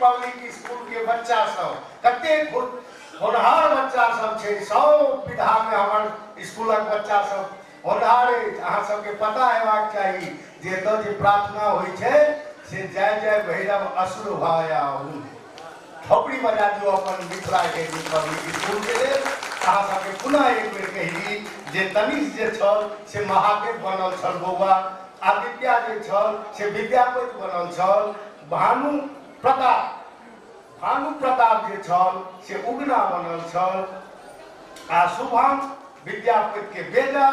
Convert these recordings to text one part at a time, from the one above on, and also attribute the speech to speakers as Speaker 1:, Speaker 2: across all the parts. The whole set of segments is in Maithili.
Speaker 1: पब्लिक स्कूल के बच्चा सब कतेक होनहार बच्चा सब छै। सब विधा में हमर स्कूलक बच्चा सब होनहार अछि। अहाँ सबके पता हेबाक चाही जे एतऽ जे प्रार्थना होइ छै से जय जय भैरव असुर भयाउन। थोपड़ी बजा दियौ अपन मिथिला एकेडमी पब्लिक स्कूल के लेल। अहाँ सबके पुनः एक बेर कहि दी जे तनिष जे छल से महादेव बनल छल बौआ, आदित्या जे छल से विद्यापति बनल छल, भानु प्रताप जे छल से उगना बनल छल, आ शुभम विद्यापति के बेटा,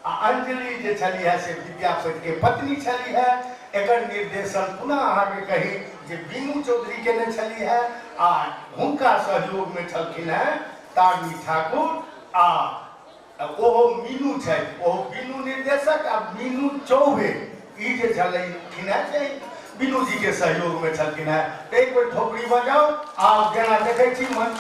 Speaker 1: आ अंजलि जे छली है से विद्यापति के पत्नी छली है। एकर निर्देशन पुनः अहाँके कही जे बीनू चौधरी केने छली है, आ हुनका सहयोग में छलखिन हैं तारनी ठाकुर, आ ओहो मीनू छथि, ओहो बीनू निर्देशक आ मीनू चौबे ई जे छलखिन हैं से बीनू जी के सहयोग में छलखिन हैं। तो एक बेर थोपड़ी बजाउ। आब जेना देखै छी मंच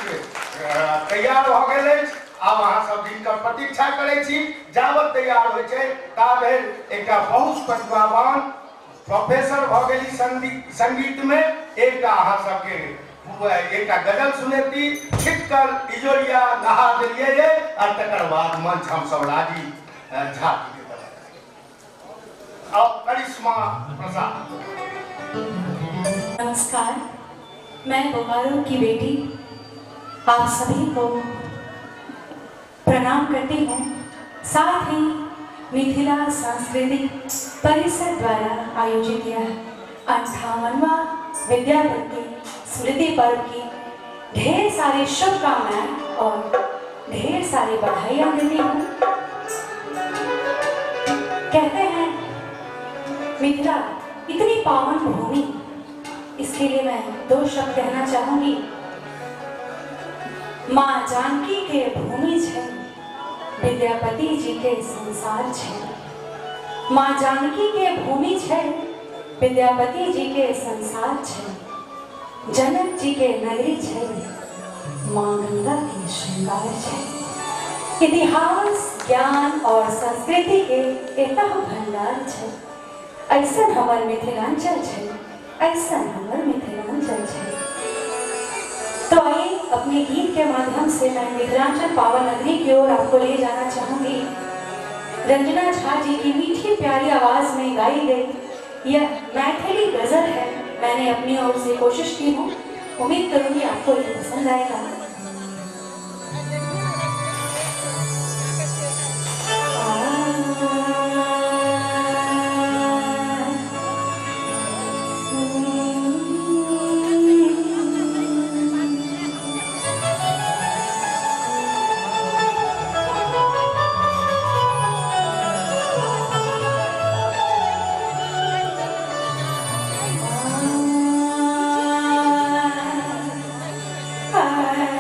Speaker 1: तैयार भऽ गेल अछि। आब अहाँ सब जिनकर प्रतीक्षा करै छी जाबत तैयार होइ छै ता धरि एकटा बहुत प्रतिभावान प्रोफेसर भऽ गेली संगीत में, एकटा अहाँ सबके एकटा गजल सुनेती, छिटकल इजोरिया नहा देलियै रे, आ तकर बाद मंच हमसब राजीव झा जी के तरफ। अब करिश्मा प्रसाद।
Speaker 2: नमस्कार, मैं बोकारो की बेटी आप सभी को प्रणाम करती हूँ। साथ ही मिथिला सांस्कृतिक परिषद द्वारा आयोजित यह 58वां विद्यापति स्मृति पर्व की ढेर सारी शुभकामनाएं और ढेर सारी बधाइयाँ देती हूँ। कहते हैं मिथिला इतनी पावन भूमि, इसके लिए मैं 2 शब्द कहना चाहूंगी। माँ जानकी के भूमि छे, विद्यापति जी के संसार छे। माँ जानकी के भूमि छे, विद्यापति जी के संसार छे। जनक जी के नगरी छे, माँ गंगा के श्रृंगार छे। इतिहास, ज्ञान और संस्कृति के एतह भंडार छे। ऐसन हमर मिथिलांचल छे, ऐसन हमर मिथिलांचल छे। तो आइए अपने गीत के माध्यम से मैं मिथिलांचल पावन नगरी की ओर आपको ले जाना चाहूंगी। रंजना झा जी की मीठी प्यारी आवाज में गाई गई यह मैथिली गजल है। मैंने अपनी ओर से कोशिश की हूँ, उम्मीद करूंगी आपको ये पसंद आएगा। Ah.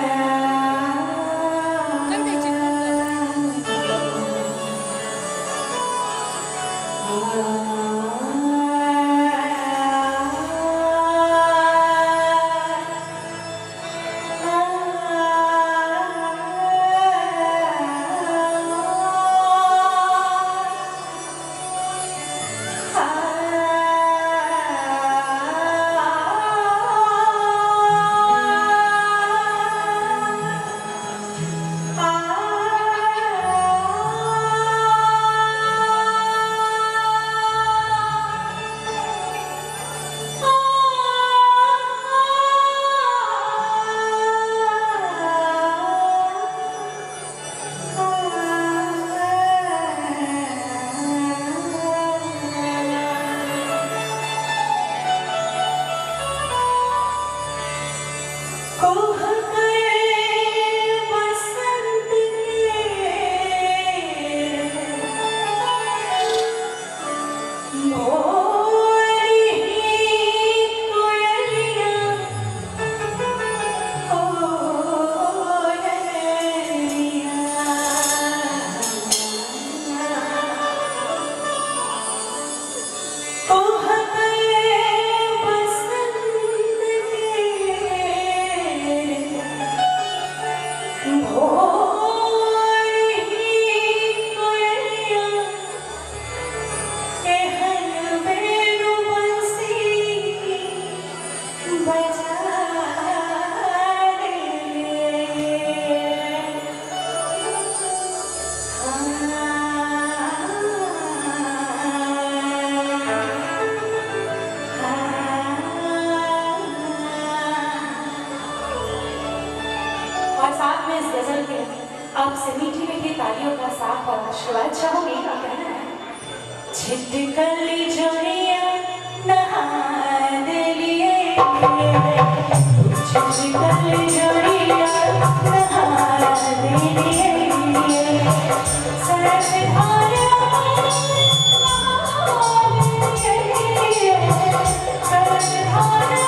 Speaker 2: आपसे मीठी मीठी तालियों का साथ और आशीर्वाद चाहूंगी। कहना है छिटकली जोड़िया नहा लिए, छिटकली जोड़िया नहा लिए, सरस धारा सरस धारा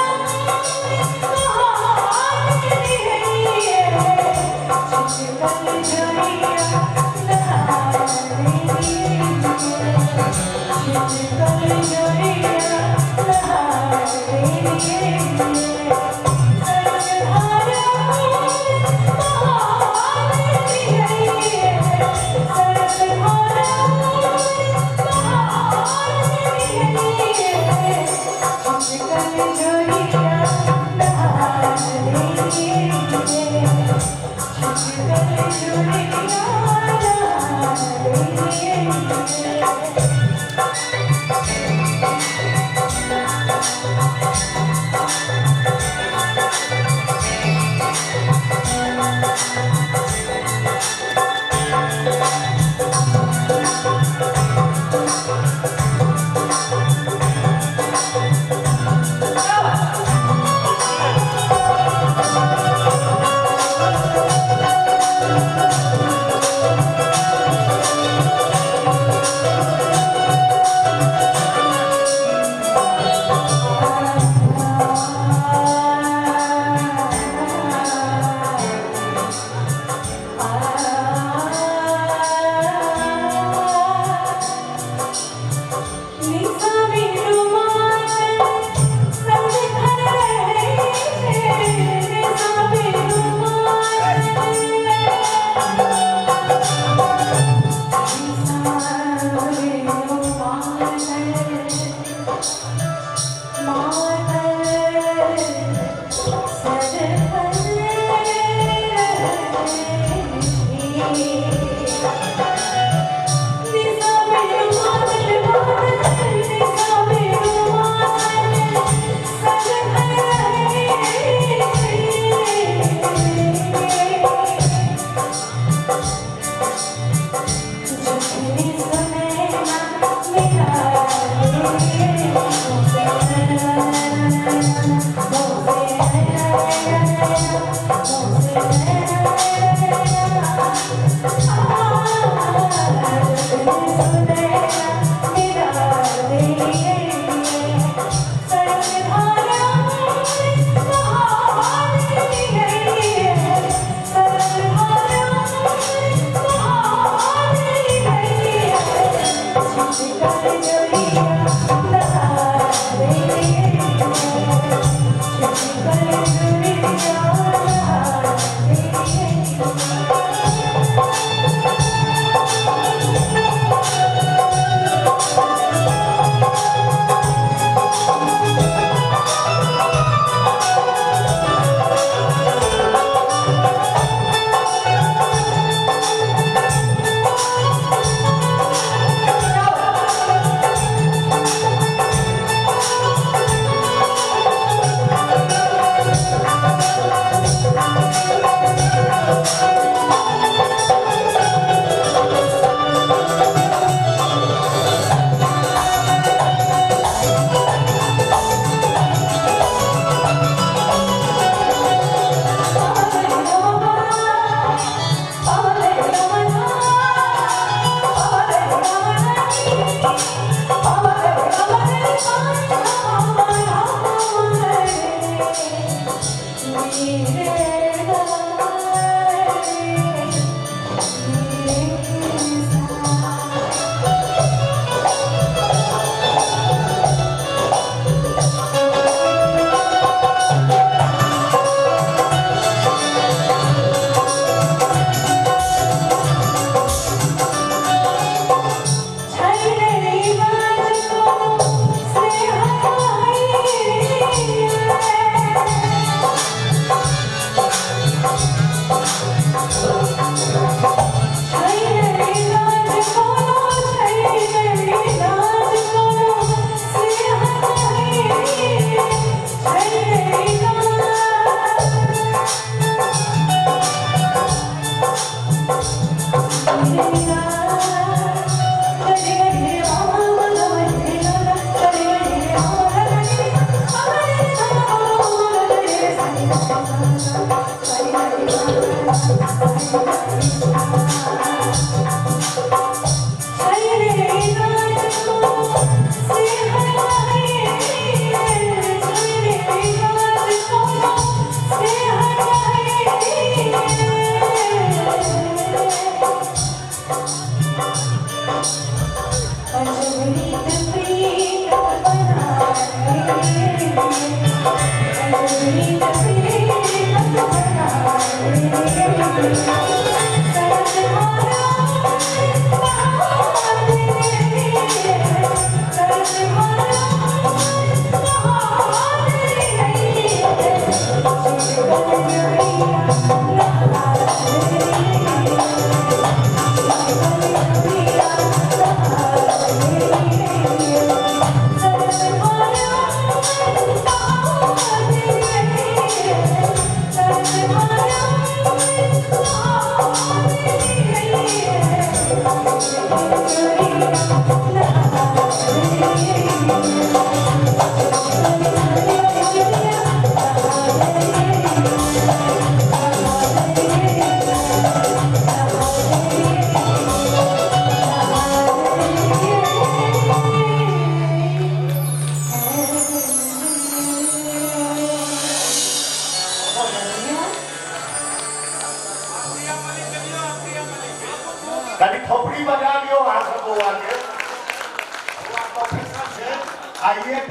Speaker 3: Thank you.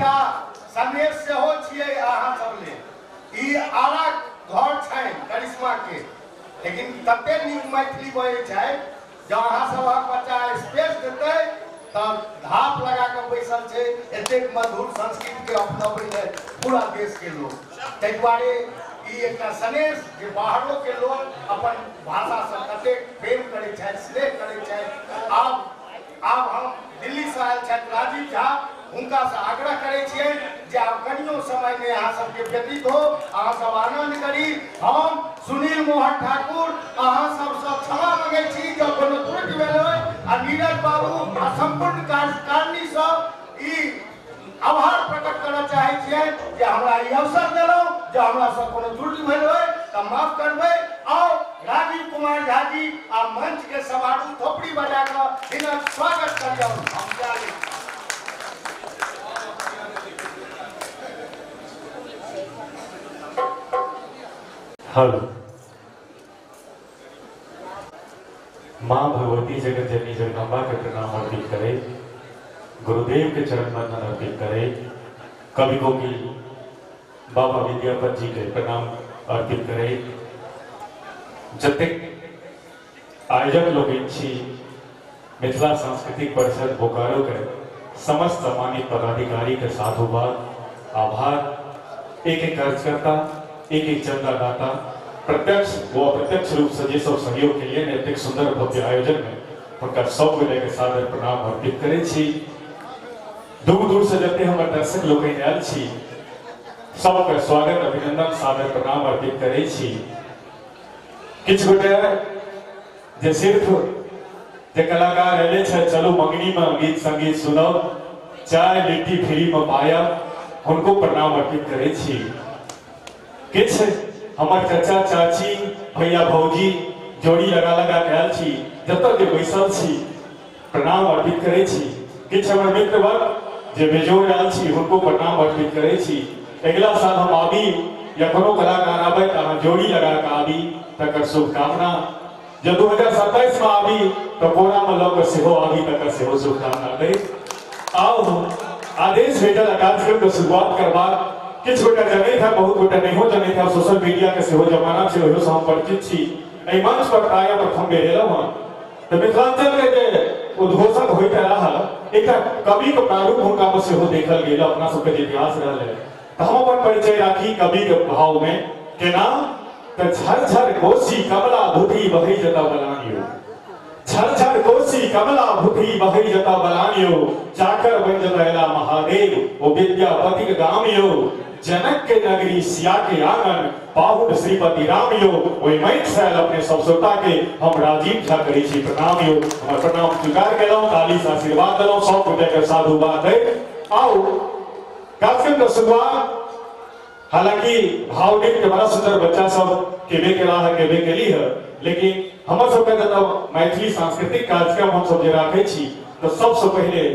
Speaker 1: एकटा संदेश सेहो छियै अहाँ सब लेल। ई आरा घर छनि करिश्मा के, लेकिन तते नीक मैथिली बजै छथि जँ अहाँ सबहक बच्चा स्पेस देतै तऽ धाप लगा कऽ बैसल छै। एतेक मधुर संस्कृत के अपनबै छै पूरा देश के लोक। ताहि दुआरे ई एकटा सनेश जे बाहरो के लोक अपन भाषासँ कतेक प्रेम करै छथि, स्नेह करै छथि। आब हम दिल्लीसँ आयल छथि राजीव झा, हुनकासँ आग्रह करै छियनि जे आब कनियो समय नहि अहाँ सबके व्यतीत हो, अहाँ सब आनन्द करी। हम सुनील मोहन ठाकुर अहाँ सबसँ क्षमा मंगै छी जँ कोनो त्रुटि भेल होय, आ नीरज बाबू आ सम्पूर्ण कार्यकारिणी सब ई आभार प्रकट करऽ चाहै छियनि जे हमरा ई अवसर देलहुँ। जँ हमरासँ कोनो त्रुटि भेल होय तऽ माफ करबै। आउ राजीव कुमार झा जी आ मंच के समारोह थोपड़ी बजा कऽ हिनक स्वागत करियौ। हम जानी
Speaker 3: हेलो। माँ भगवती जगत जननी जगदम्बा के प्रणाम अर्पित करे, गुरुदेव के चरण बंदन अर्पित करे, कवि कोकिल बाबा विद्यापति जी के प्रणाम अर्पित करे। जतेक आयोजक लोग छी मिथिला सांस्कृतिक परिषद बोकारो के समस्त सम्मानित पदाधिकारी के साधुवाद आभार। एक एक कार्यकर्ता, एक एक चंदादाता प्रत्यक्ष व अप्रत्यक्ष रूप से जे सब सहयोग के लिए एतेक सुंदर भव्य आयोजन में उनका सब गोटे के सादर प्रणाम अर्पित करै छी। दूर दूर से जते हमर दर्शक लोकनि आयल छी सबके स्वागत अभिनंदन सादर प्रणाम अर्पित करै छी। किछु गोटे जे सिर्फ जे कलाकार एले छै चलू मंगनी में गीत संगीत सुनब, चाय लिट्टी फ्री में पायब, हुनको प्रणाम अर्पित करै छी। किछु हमर चचा चाची भैया भौजी जोड़ी लगा लगा के आयल छी, जतऽ जे बैसल छी प्रणाम अर्पित करै छी। किछु हमर मित्रवर्ग जे बेजोड़ आयल छी हुनको प्रणाम अर्पित करै छी। अगिला साल हम आबी या कोनो कलाकार आबै तऽ अहाँ जोड़ी लगा कऽ आबी तकर शुभकामना। जब 2027 में आबी तऽ कोरा में लऽ कऽ सेहो आबी तकर सेहो शुभकामना दैत आउ। आदेश भेटल कार्यक्रम के शुरुआत करबाक। किछु गोटा जनैत है, बहुत गोटा नहियो जनैत है। सोशल मीडिया के सेहो जमाना छै, ओहियो से हम परिचित छी। एहि मंच पर प्रायः प्रथम बेर एलहुँ हँ तऽ मिथिलांचल के जे उद्घोषक होइत रहल एकटा कवि के प्रारूप हुनका में सेहो देखल गेल। अपना सबके जे इतिहास रहल है तऽ हम अपन परिचय राखी कवि के भाव में केना तऽ झर झर कोसी कमला भूथी बहै जता बलान यो, झर झर कोसी कमला भूथी बहै जता बलान यो, चाकर बन जता एला महादेव ओ विद्यापति के गाम यो, जनक के नगरी सिया के आंगन पाहुन श्रीपति राम यो। ओहि मंच से आयल अपने सब श्रोता के हम राजीव झा करै छी प्रणाम यो। हमर प्रणाम स्वीकार केलहुँ, ताली से आशीर्वाद देलहुँ, सब गोटे के साधुवाद दैत आउ कार्यक्रम के शुरुआत। हालांकि भाव नृत्य बड़ा सुंदर बच्चा सब केबे केला है केबे केली है, लेकिन हमर सबके जतऽ मैथिली सांस्कृतिक कार्यक्रम हम सब जे राखै छी तऽ सबसँ पहिले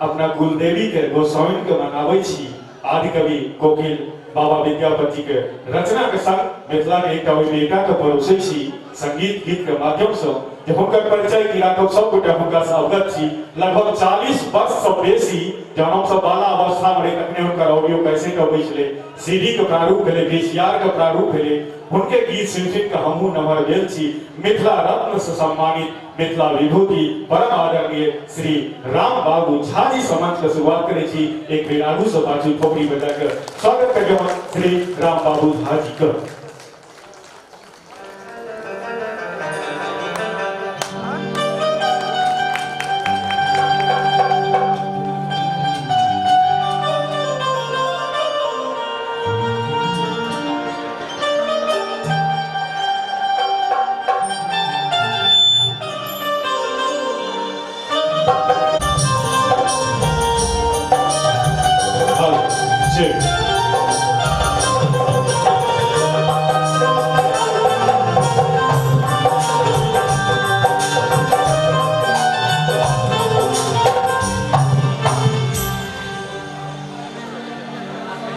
Speaker 3: अपना कुलदेवी के गोसाउनि के मनाबै छी। आदि कवि कोकिल बाबा विद्यापति के रचना के संग मिथिला के एकटा ओहि बेटा के परोसै छी संगीत गीत के माध्यम से, जे हुनकर परिचय की राखब सब गोटे हुनका से अवगत छी। लगभग 40 वर्ष से बेसी जहन हम सब बाला अवस्था में रही तखने हुनकर ऑडियो कैसेट अबै छलै, सीडी के प्रारूप भेलै, वीसीआर के प्रारूप भेलै। हुनके गीत सुनि सुनि के हमहूँ नमहर भेल छी। मिथिला रत्न से सम्मानित मिथिला विभूति परम आदरणीय श्री राम बाबू झा जी से मंच के शुरुआत करै छी। एक बेर आगू से पाछू थोपड़ी बजा के स्वागत करियौ श्री राम बाबू झा जी के।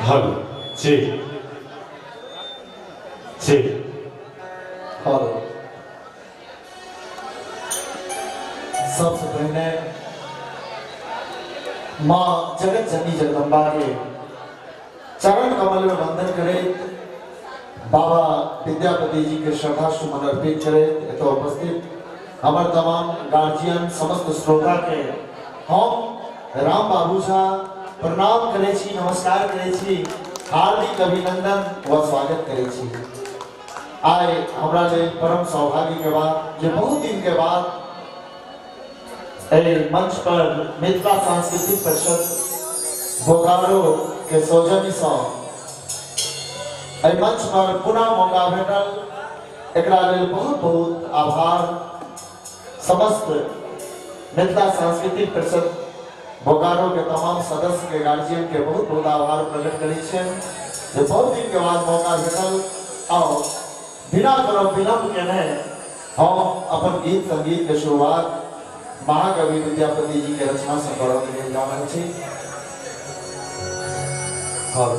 Speaker 3: हेलो जी जी
Speaker 4: हेलो। सबसे पहिने माँ जगत जननी जगदम्बा के चरण कमल में वंदन करैत बाबा विद्यापति जी के श्रद्धा सुमन अर्पित करैत एतऽ उपस्थित हमर तमाम गार्जियन समस्त श्रोता के हम राम बाबू झा प्रणाम करै छी, नमस्कार करै छी, हार्दिक अभिनंदन व स्वागत करै छी। आइ हमरा लेल परम सौभाग्य के बात जे बहुत दिन के बाद एहि मंच पर मिथिला सांस्कृतिक परिषद बोकारो के सौजन्य सँ एहि मंच पर पुनः मौका भेटल, एकरा लेल बहुत बहुत आभार। समस्त मिथिला सांस्कृतिक परिषद बोकारो के तमाम सदस्य के गार्जियन के बहुत बहुत आभार प्रकट करै छियनि जे बहुत दिन के बाद मौका भेटल और बिना कोनो विलम्ब केने हम अपन गीत संगीत के शुरुआत महाकवि विद्यापति जी के रचना से करऽ के लेल जा रहल छी। और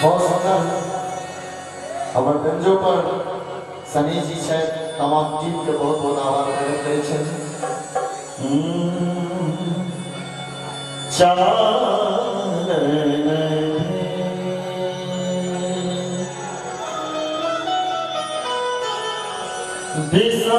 Speaker 4: बहुत सुंदर हमर व्यंजो पर सनी जी छथि, तमाम टीम के बहुत बहुत आभार प्रकट करै छथि।
Speaker 5: विषम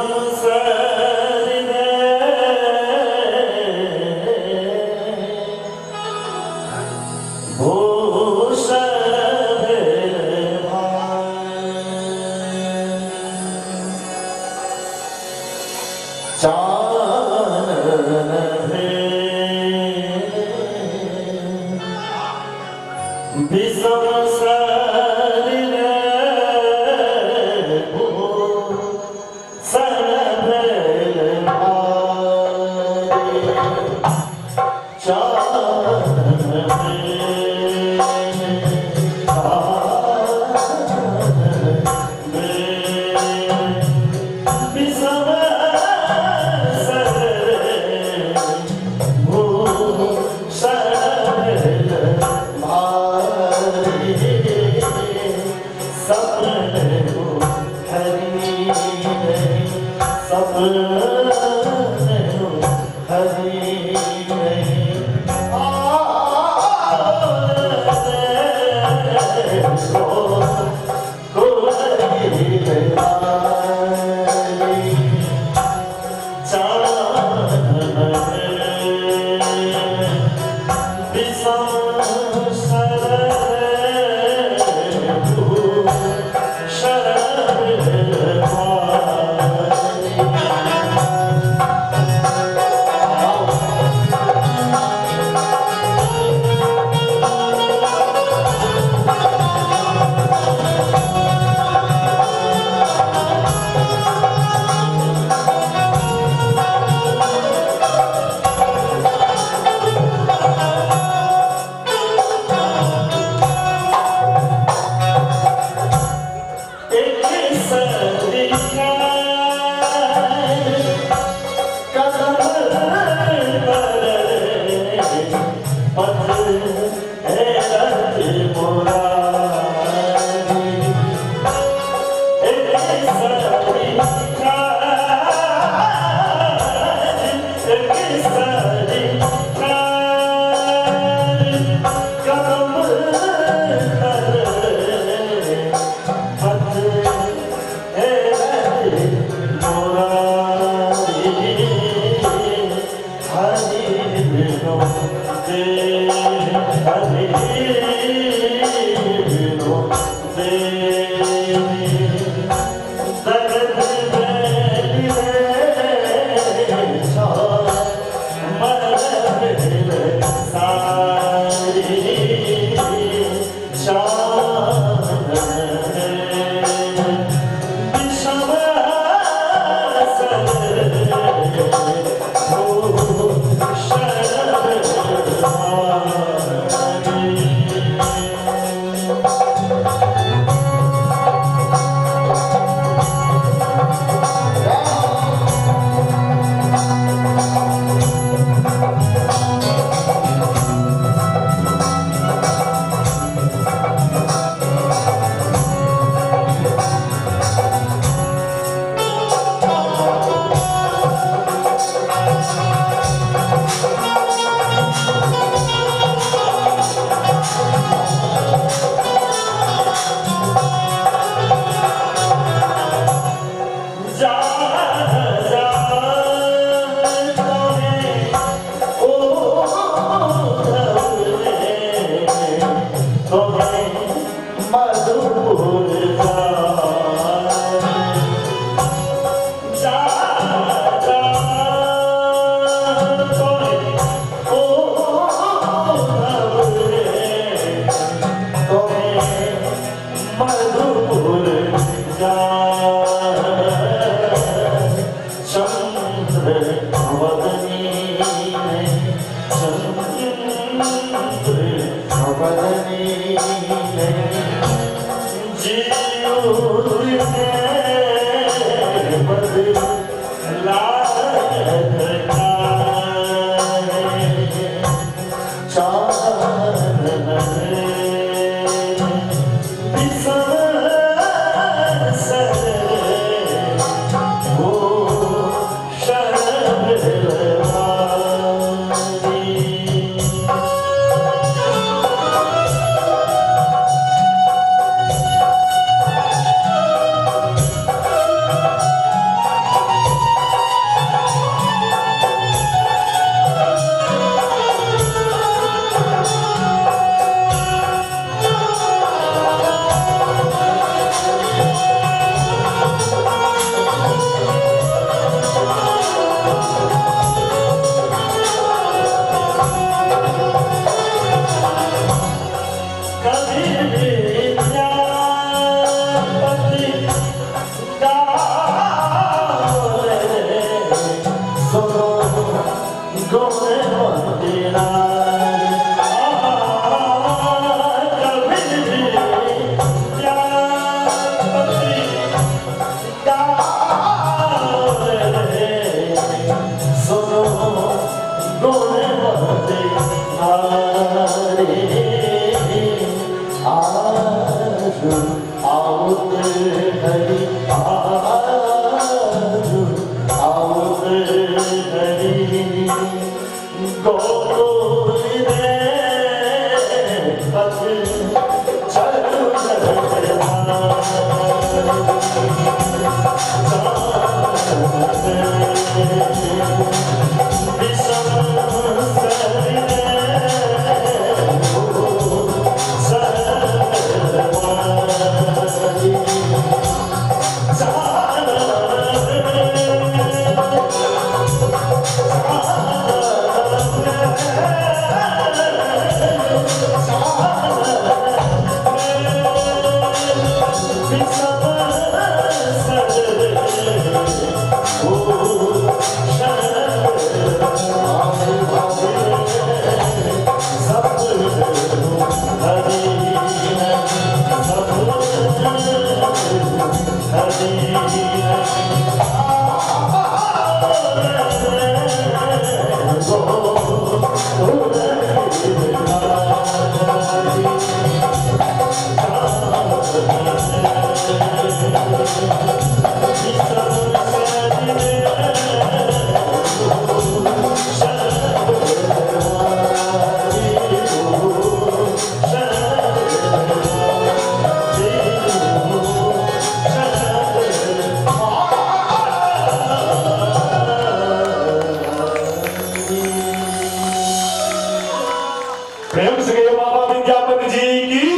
Speaker 3: प्रेम से कहियो बाबा विद्यापति जी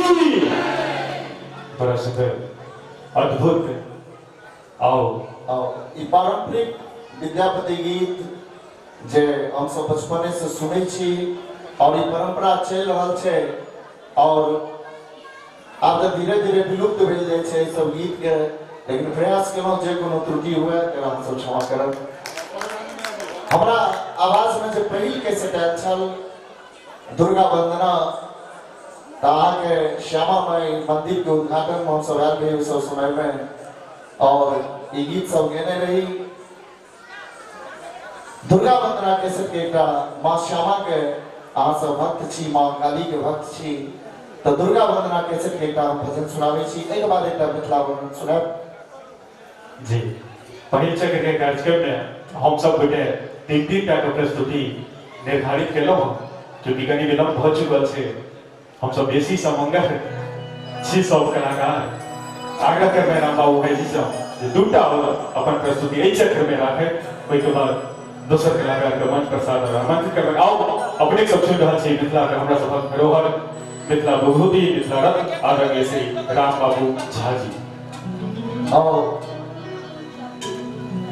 Speaker 3: की। बड़ा सुंदर अद्भुत। आओ
Speaker 4: आओ ई पारंपरिक विद्यापति गीत जे हम सब बचपने से सुनै छी और ई परंपरा चलि रहल छै और आब तऽ धीरे धीरे विलुप्त भेल जाइ छै ई सब गीत के, लेकिन प्रयास केलहुँ जे कोनो त्रुटि हुए तेरा हम सब क्षमा करब। हमरा आवाज में जे पहिल कैसेट आयल छल दुर्गा वंदना, तऽ अहाँके श्यामा माई मंदिर के उद्घाटन में हम सब आयल रही सब समय में और ई गीत सब गेने रही। दुर्गा वंदना कैसेट के एकटा माँ श्यामा के अहाँ सब भक्त छी, माँ काली के भक्त छी, तऽ दुर्गा वंदना कैसेट के एकटा हम भजन सुनाबै छी, एहिके बाद एकटा मिथिला वर्णन सुनायब।
Speaker 3: जी पहिल चक्र के कार्यक्रम में हम सब गोटे तीन तीन टा के प्रस्तुति निर्धारित केलहुँ, चूँकि कनि विलम्ब भऽ चुकल छै, हम सब बेसी समंगल छी सब कलाकार। आग्रह करबै राम बाबू भाईजी से जे दूटा अपन प्रस्तुति एहि चक्र में राखै, ओहिके बाद दोसर कलाकार के मंच प्रसाद और आमंत्रित करबै। आओ अपने सब सुनि रहल छी मिथिला के हमरा सभक धरोहर, मिथिला विभूति, मिथिला रत्न आदरणीय श्री राम बाबू झा जी।
Speaker 4: आओ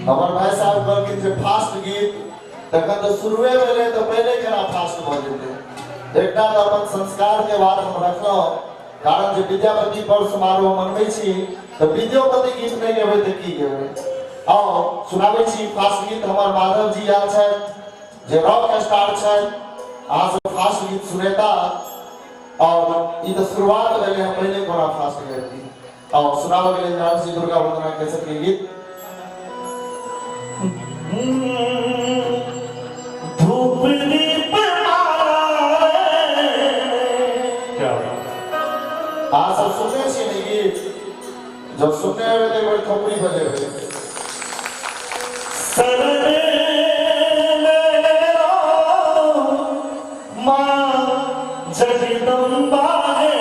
Speaker 4: हमर भाई साहब कहलखिन जे फास्ट गीत, तखन तऽ शुरुए भेलै तऽ पहिले केना फास्ट भऽ जेतै। एकटा तऽ अपन संस्कार के बात हम रखलहुँ, कारण जे विद्यापति पर्व समारोह मनबै छी तऽ विद्योपति गीत नहि गेबै तऽ की गेबै। आओ सुनाबै छी फास्ट गीत। हमर माधव जी आयल छथि जे रॉक स्टार छथि, आज फास्ट गीत सुनेता और ई तो शुरुआत भेलै हम पहिले कोना फास्ट गेल और सुनाबऽ के लेल राम श्री दुर्गा वंदना कैसेट के गीत।
Speaker 5: धूप दीप माला
Speaker 3: क्या बात।
Speaker 4: अहाँ सब सुनने छी ने गीत? जब सुनने हेबै तऽ एक बेर थोपड़ी बजेबै।
Speaker 5: शरण मेरो माँ जगदम्बा है,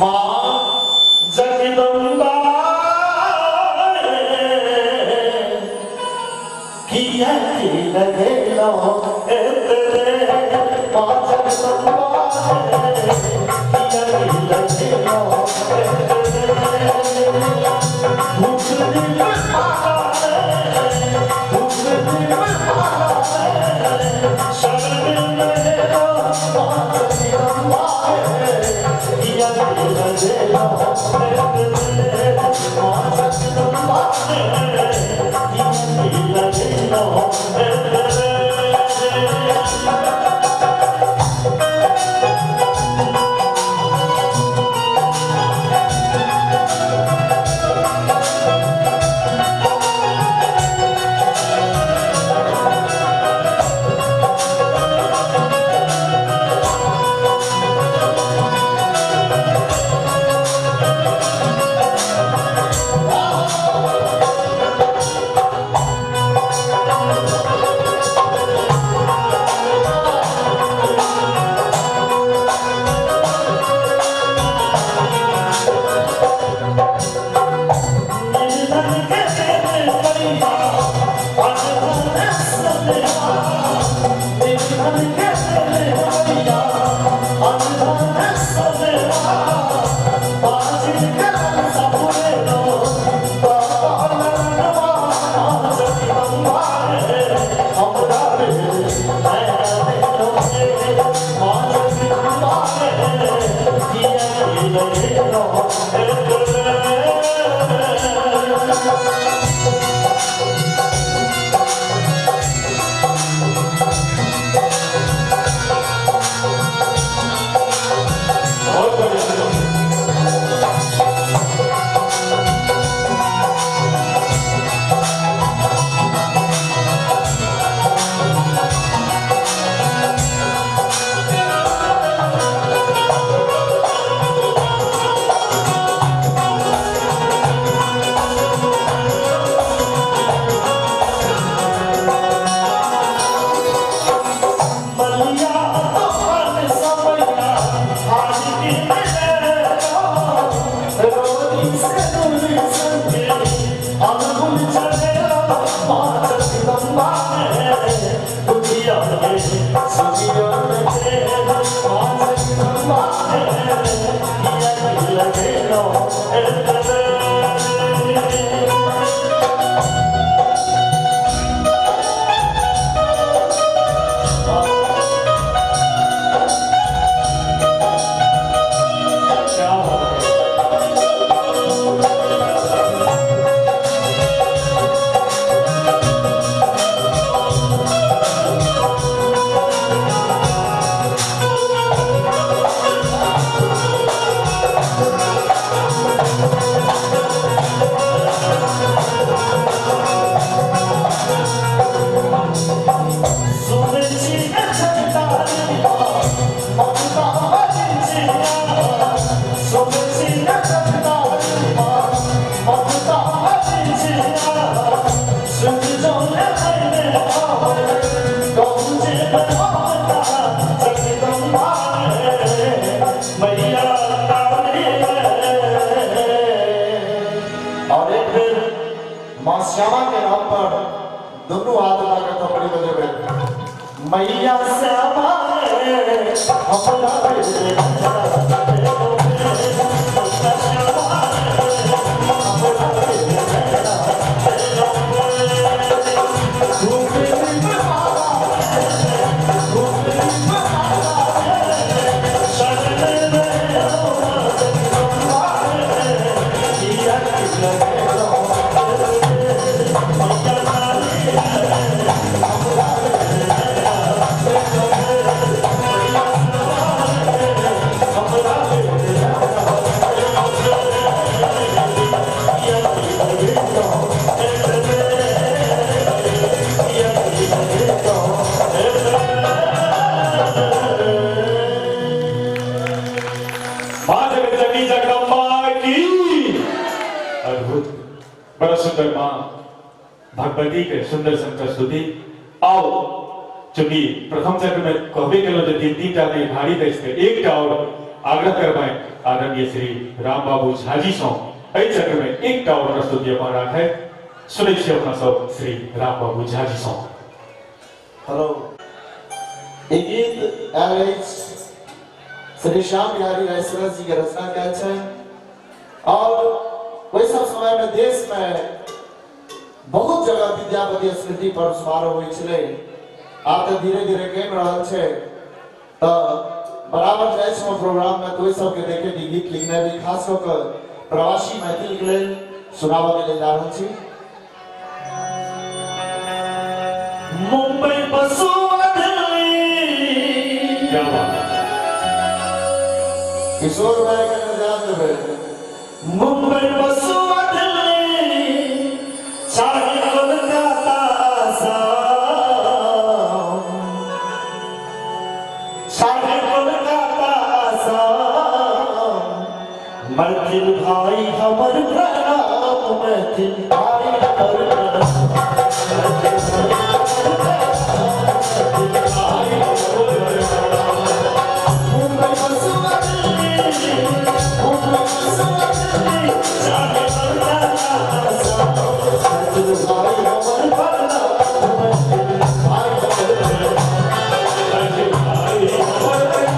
Speaker 5: माँ जगदम्बा है, किया की लगेलो एतरे, माँ जगदम्बा है, किया की लगेलो एतरे, धूप दीप माला है, धूप दीप माला है, शरण मेरो माँ जगदम्बा है, किया की लगेलो एतरे, माँ जगदम्बा है, किया की लगेलो एतरे।
Speaker 3: बहुत बढ़िया।
Speaker 5: मलिया तो मन समया आज की रोदी से दूरी संगे अनगुल चले माँ जगदम्बा है, दुखिया के सुखिया के माँ जगदम्बा है, किया की लगे लो एतरे।
Speaker 3: क्या बात है।
Speaker 4: और एक बेर माँ श्यामा के नाम पर दोनों हाथ उठाकर थपड़ी बजेबै।
Speaker 5: मैया श्यामा हमरा
Speaker 4: Thank you.
Speaker 3: भगवती के सुंदर सन प्रस्तुति। आओ चूंकि प्रथम चक्र में कहबे केलहुँ जे तीन तीन टा निर्धारित अछि तऽ एकटा और आग्रह करबनि आदरणीय श्री राम बाबू झाजी सँ एहि चक्र में एकटा और प्रस्तुति अपन राखै। सुनै छी अपना सब श्री राम बाबू झाजी सँ।
Speaker 4: हेलो, ई गीत आयल अछि श्री श्याम बिहारी राय सूरज जी के रचना कयल छनि और ओहि सब समय में देश में बहुत जगह विद्यापति स्मृति पर्व समारोह होइ छलै। आब तऽ धीरे धीरे कमि रहल छै, तऽ बराबर जाइ छलहुँ प्रोग्राम में तऽ ओहि सबके देखे ई गीत लिखने रही, खास कऽ कऽ प्रवासी मैथिल के लेल सुनाबऽ के लेल जा रहल छी।
Speaker 5: मुंबई बसुआ दिल्ली,
Speaker 3: क्या बात है।
Speaker 4: किशोर भाई के ध्यान देबै।
Speaker 5: मुंबई बसुआ दिल्ली चाहे कोलकाता आसाम, चाहे कोलकाता आसाम, मैथिल भाई हमर प्रणाम, मैथिल भाई हमर प्रणाम, मुंबई बसुआ दिल्ली, मुंबई बसुआ दिल्ली चाहे कोलकाता आसाम, मैथिल भाई हमर प्रणाम, मैथिल भाई हमर प्रणाम।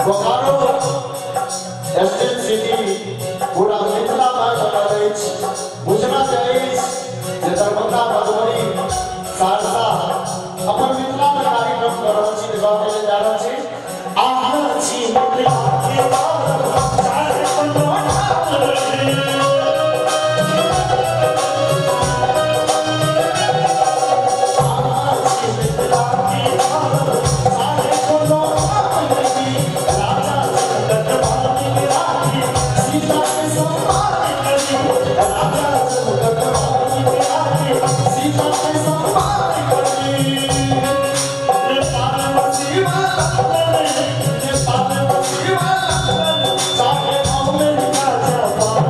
Speaker 4: बोकारो स्टेट सिटी पूरा मिथिला में बनल अछि। बुझना चाही जे दरभंगा, मधुबनी, सहरसा अपन मिथिला में कार्यक्रम कर रहल छी, गाँव के जा रहल छी।
Speaker 5: अहाँ छी मिथिला के गौरव, चाहे कोनो ठाम रही। अहाँ छी मिथिला के गौरव, चाहे कोनो ठाम रही। राजा जनक मानिक राखी, सीता के सम्मान करी। राजा जनक मानिक राखी, सीता के सम्मान करी। नेपाल बसीवा लंदन, नेपाल बसीवा लंदन, चाहे अमेरिका जापान,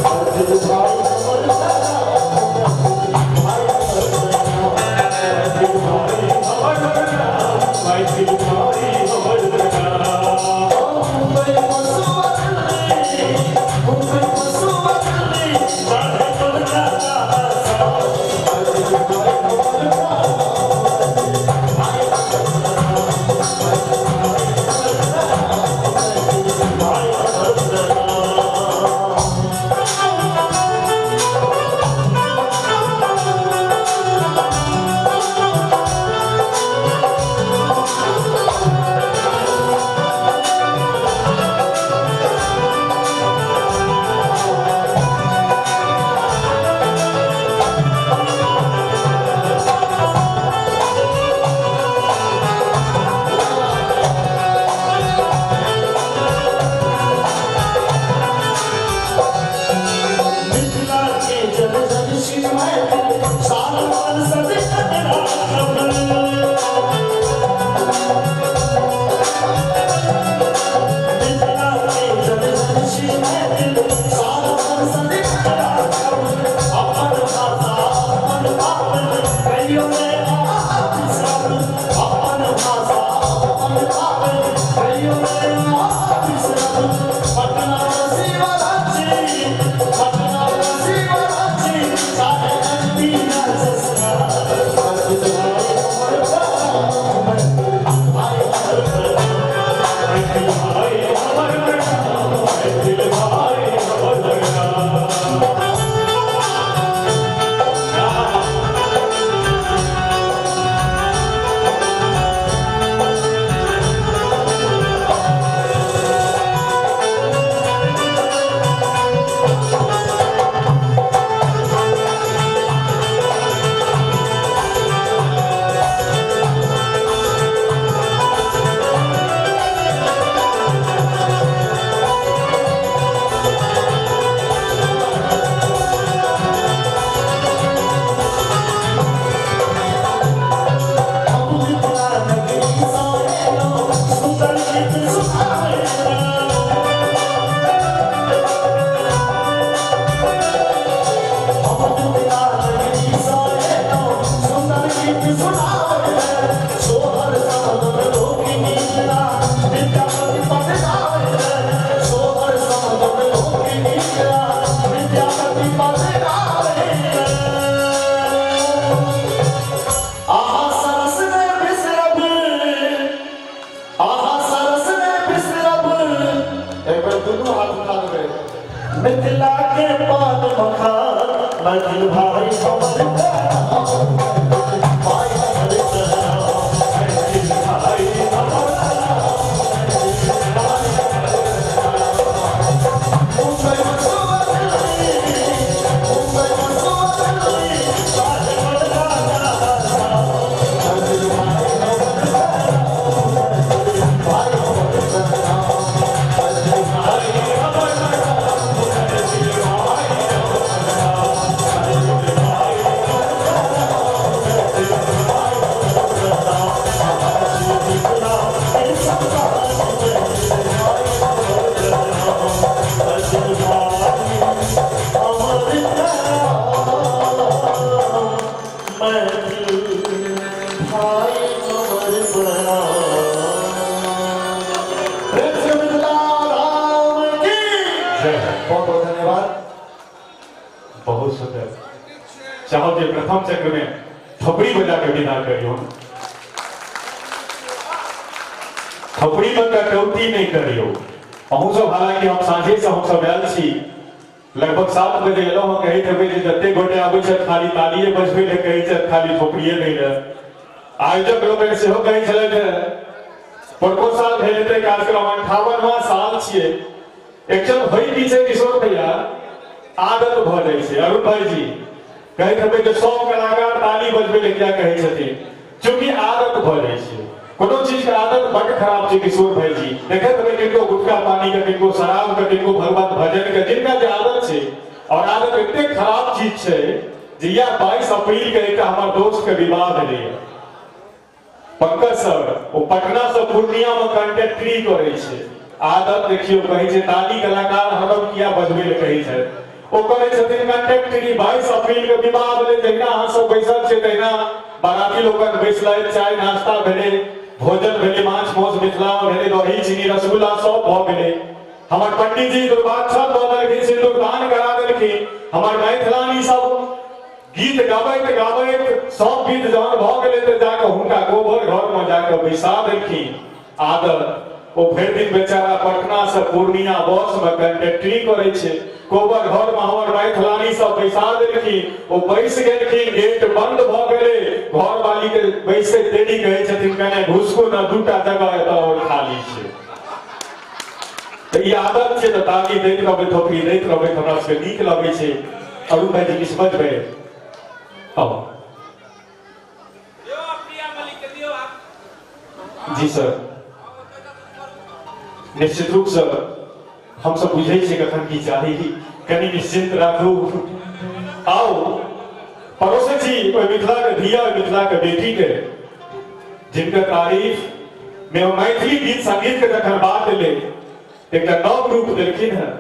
Speaker 5: मैथिल भाई हमर प्रणाम, मैथिल भाई हमर प्रणाम,
Speaker 3: मैथिल भाई हमर प्रणाम, मैथिल भाई हमर प्रणाम।
Speaker 5: मुंबई बसुआ दिल्ली, मुंबई बसुआ दिल्ली, चाहे कोलकाता आसाम, मैथिल भाई हमर प्रणाम, मैथिल भाई हमर प्रणाम, मैथिल भाई हमर प्रणाम, मैथिल भाई हमर प्रणाम। मिथिला के जन जन श्री मैथिल, साल मन सदिखन राखब। मिथिला के जन जन श्री मैथिल, साल मन सदिखन राखब। अपन भाषा अपन पावन, कहियो ने अहाँ बिसरब। अपन भाषा अपन पावन, कहियो ने अहाँ बिसरब। पटना बसीवा रांची, पटना बसीवा रांची, चाहे एमपी राजस्थान, मैथिल भाई हमर प्रणाम, मैथिल भाई हमर प्रणाम।
Speaker 3: मैथिल भाई हमर प्रणाम, मैथिल भाई हमर प्रणाम। चाहब जे प्रथम चक्र में थपड़ी बजा के विदा करियो। थपड़ी में कटौती नहीं करियो। अहूँ सब हालांकि हम साँझे से हम सब आयल छी, लगभग 7 बजे एलहुँ हँ। कहैत हेबै जे जते गोटे आबै छथि खाली तालिए बजबै लए कहै छथि, खाली थोपड़िए दै लए। आयोजक लोकनि सेहो कहै छलथि हेँ, परको साल भेल हेतै कार्यक्रम, 58वां साल छियै। एक्चुअल होइ की छै किशोर भैया, आदत भऽ जाइ छै। अरुण भाईजी कहैत हेबै जे सब कलाकार ताली बजबै लए किया कहै छथिन, चूँकि आदत भऽ जाइ छै। कोनो चीज के आदत बड्ड खराब छै किशोर भाईजी। देखैत हेबै किनको गुटखा पानी के, किनको शराब के, किनको भगवत भजन के, जिनका जे आदत छै। और आदत एते खराब चीज छै जे इएह 22 अप्रैल के एकटा हमर दोस्त के विवाह भेलैया, पंकज सर, ओ पटना से पूर्णिया में कंडक्टरी करै छै। आदत देखियो, कहै छै ताली कलाकार हरदम किया बजबै लए कहै छै, ओ करै छथिन कंडक्टरी। 22 अप्रैल के विवाह भेलै, जहिना अहाँ सब बैसल छै तहिना बाराती लोकनि बैसलथि, चाय नाश्ता भेलै, भोजन भेलै, माछ मांस मिथिला में भेलै, दही चीनी रसगुल्ला सब भऽ गेलै। हमर पंडितजी दुर्भाक्षर दऽ देलखिन, सिन्दूरदान करा देलखिन। हमर मैथिलानी सब गीत गाबैत गाबैत सब गीत जहन भऽ गेलै तऽ जाकऽ हुनका गोबर घरमे जाकऽ बैसा देलखिन। आदत, ओ भरि दिन बेचारा पटना से पूर्णिया बस में कंडक्टरी करै छै। कोबर घर में हमर मैथिलानी सब बैसा देलखिन, ओ बैस गेलखिन, गेट बंद भऽ गेलै। घर वाली के बैसैत देरी कहै छथिन कने घुसकू ने, दूटा जगह एतऽ और खाली छै। तऽ ई आदत छै, तऽ ताली दैत रहबै, थोपड़ी दैत रहबै, तऽ हमरा सबके नीक लगै छै। अरुण भाईजी किछु बजबै? आउ जी सर। निश्चित रूप से हमसब बुझै छियै कखन की चाही, कनि निश्चिंत राखू। आउ परोसै छी ओहि मिथिला के धिया, ओहि मिथिला के बेटी के, जिनकर तारीफ में मैथिली गीत संगीत के जखन बात एलै एकटा नव रूप देलखिन हेँ।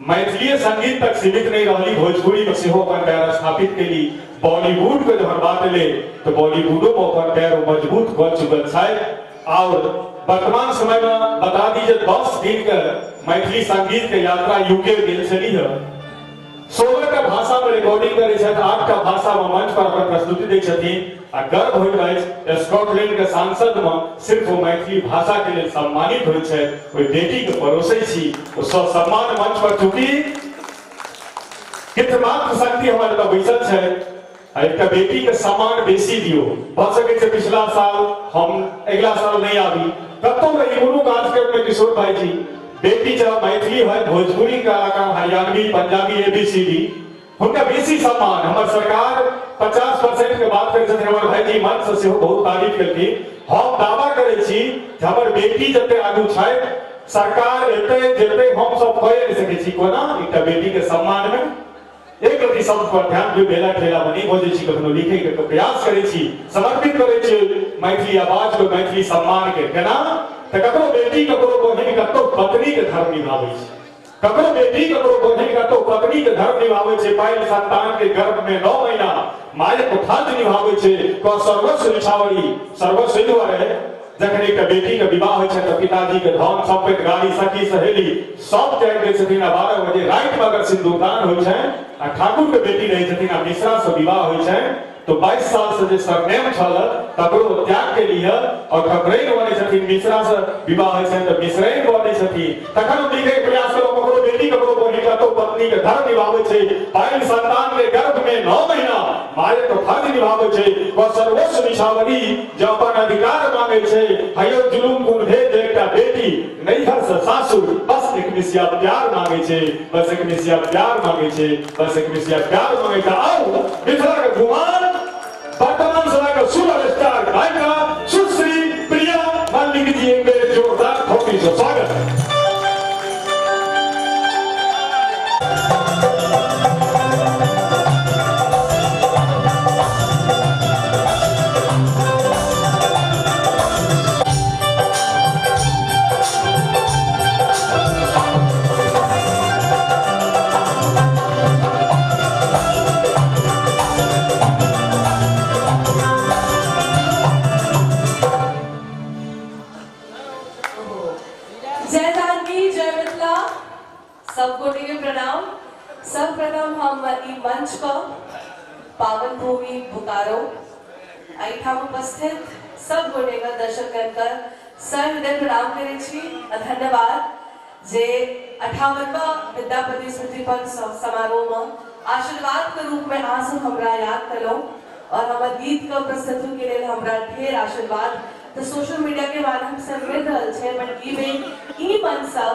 Speaker 3: मैथिली संगीत तक सीमित नहीं रहली, भोजपुरी में सेहो अपन पैर स्थापित केली। बॉलीवुड के जखन बात एलै तो बॉलीवुडो में अपन पैर मजबूत कऽ चुकल छथि। और वर्तमान समय में बता दी जे 10 दिन के मैथिली संगीत के यात्रा यूके गेल छली है। 16 टा भाषा में रिकॉर्डिंग करै छथि, 8 टा भाषा में मंच पर अपन प्रस्तुति दै छथिन। आ गर्व होइत अछि स्कॉटलैंड के सांसद में सिर्फ ओ मैथिली भाषा के लेल सम्मानित होइत छथि। ओहि बेटी के परोसै छी ओ सम्मान मंच पर, चूंकि मात्र शक्ति हमर एतऽ बैसल छै। आ एकटा बेटी के सम्मान बेसी दियौ। भऽ सकै छै पिछला साल हम अगिला साल नहीं आबी, कतौ रही कोनो कार्यक्रम में किशोर भाईजी, बेटी चाहे मैथिली है, भोजपुरी कलाकार, हरियाणवी, पंजाबी, एबीसीडी, हुनका बेसी सम्मान। हमर सरकार 50% के बात करै छथिन, हमर भाईजी मंच से सेहो बहुत तारीफ केलखिन। हम दावा करै छी जे हमर बेटी जते आगू छथि, सरकार एते जते हम सब कए नहि सकै छी। कोना एकटा बेटी के सम्मान में एक रति शब्द पर ध्यान दियौ। बेला ठेला में नहीं बजै छी, कखनो लिखे के प्रयास करै छी, समर्पित करै छी मैथिली आवाज के, मैथिली सम्मान के। केना तऽ ककरो बेटी, ककरो बहिन, ककरो पत्नी के धर्म निभाबै छै। ककरो बेटी, ककरो बहिन, ककरो पत्नी के धर्म निभाबै छै। पायल संतान के गर्भ में 9 महीना मायक फर्ज निभाबै छै। क सर्वस्व निछावरी सर्वस्व एहि दुआरे जखन एकटा बेटी के विवाह होइ छै तऽ पिताजी के धन सम्पत्ति, गाड़ी, सखी सहेली सब त्याग दै छथिन। आ 12 बजे राति में अगर सिन्दूरदान होइ छै आ ठाकुर के बेटी रहै छथिन आ मिश्रा से विवाह होइ छै, तो 22 साल से जे सरनेम छल तकरो त्याग के लिए और ठकुरैन बनै छथिन। मिश्रा से विवाह होइ छै तऽ मिश्रैन बनै छथिन। तखन हम लिखे के प्रयास करू, ककरो बेटी, ककरो बहिन, ककरो पत्नी के धर्म निभाबै छै। पायल संतान के गर्भ में 9 महीना मायक फर्ज निभाबै छै। वह सर्वस्व निछावरी जे अपन अधिकार मांगे छै। हयो जुलुम कुन भेद एकटा बेटी नैहर से सासुर बस एक मिसिया प्यार मांगे छै, बस एक मिसिया प्यार मांगे छै, बस एक मिसिया प्यार मांगे छै। आओ मिथिला के गुमान वर्तमान समय के सुपर स्टार गायिका सुश्री प्रिया मल्लिक जी, एक बेर जोरदार थोपड़ी से स्वागत।
Speaker 6: पावन भूमि बोकारो एहिठाम उपस्थित सब गोटेके दर्शकगणके सहृदय प्रणाम करै छी आ धन्यवाद जे 58वां विद्यापति स्मृति पर्व समारोह में आशीर्वाद के रूप में अहाँ सब हमरा याद कलहुँ और हमर गीत के प्रस्तुति के लेल हमरा ढेर आशीर्वाद तो सोशल मीडिया के माध्यम से मिल रहल छै, बट ई बेर ई मन से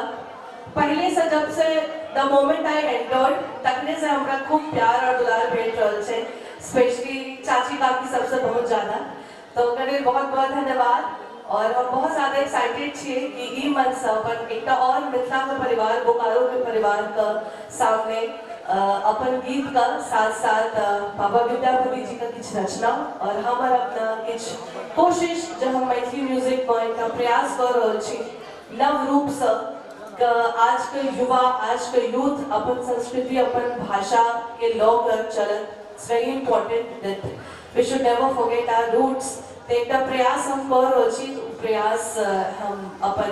Speaker 6: पहले से जब से the moment I entered तखने से हमरा खूब प्यार और दुलार भेट रहल छै, स्पेशली चाची काकी सबसे बहुत ज़्यादा। तो ओकर लेल बहुत बहुत धन्यवाद और हम बहुत ज़्यादा एक्साइटेड छियै कि ई मंच से अपन एकटा और मिथिला के परिवार, बोकारो के परिवार के सामने अपन गीत का साथ साथ बाबा विद्यापति जी का किछु रचना और हमर अपना किछु कोशिश जब हम मैथिली म्यूजिक में एकटा प्रयास कर रहल छी नव रूप से आज के युवा, आज के यूथ अपन संस्कृति, अपन भाषा के लऽ कऽ चलत। It's very important that we should never forget our roots. तऽ एकटा प्रयास हम कऽ रहल छी, ओ प्रयास हम अपन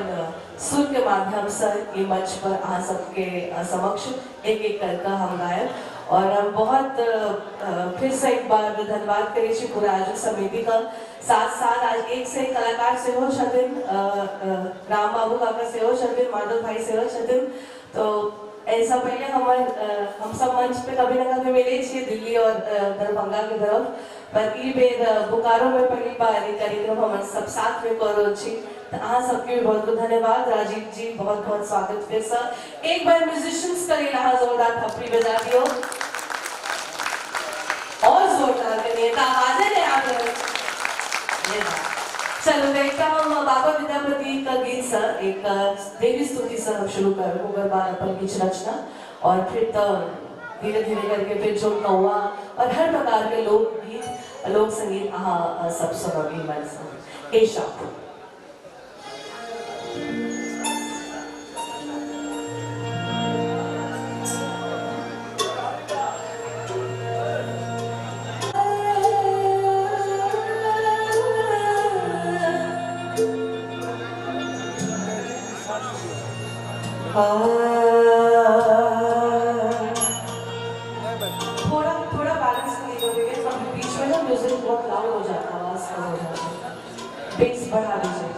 Speaker 6: सुर के माध्यम से ई मंच पर अहाँ सबके समक्ष एक एक करके हम गायब और हम बहुत फिर से एक बार धन्यवाद करै छी पूरा आयोजक समिति का। साथ साथ आज एक से एक कलाकार सेहो छथिन, राम बाबू काका सेहो छथिन, माधव भाई सेहो छथिन। तो ऐसा पहले हम सब मंच पे कभी ना कभी मिले छियै दिल्ली और दरभंगा के तरफ, पर ई बेर बोकारो में पहली बार ई कार्यक्रम हम सब साथ में कर रहल छी। तो अहाँ सबके भी बहुत बहुत धन्यवाद। राजीव जी, बहुत बहुत स्वागत फिर से। एक बार म्यूजिशियंस के लिए अहाँ जोरदार थप्पड़ी बजा दियो और जोरदार करिए तो आवाजें नहीं आ रही। चलो तो एक हम बाबा विद्यापति का गीत सर एक देवी स्तुति से हम शुरू कर, ओकर बाद अपन किछु रचना और फिर तो धीरे धीरे करके फिर जो कौआ और हर प्रकार के लोक गीत, लोक संगीत अहाँ सब सुनबी मन से। एशा थोड़ा थोड़ा बैलेंस नहीं करोगे तो बीच में ना म्यूजिक बहुत लाउड हो जाता है, आवाज कम हो जाता है, बेस बढ़ा दीजिए।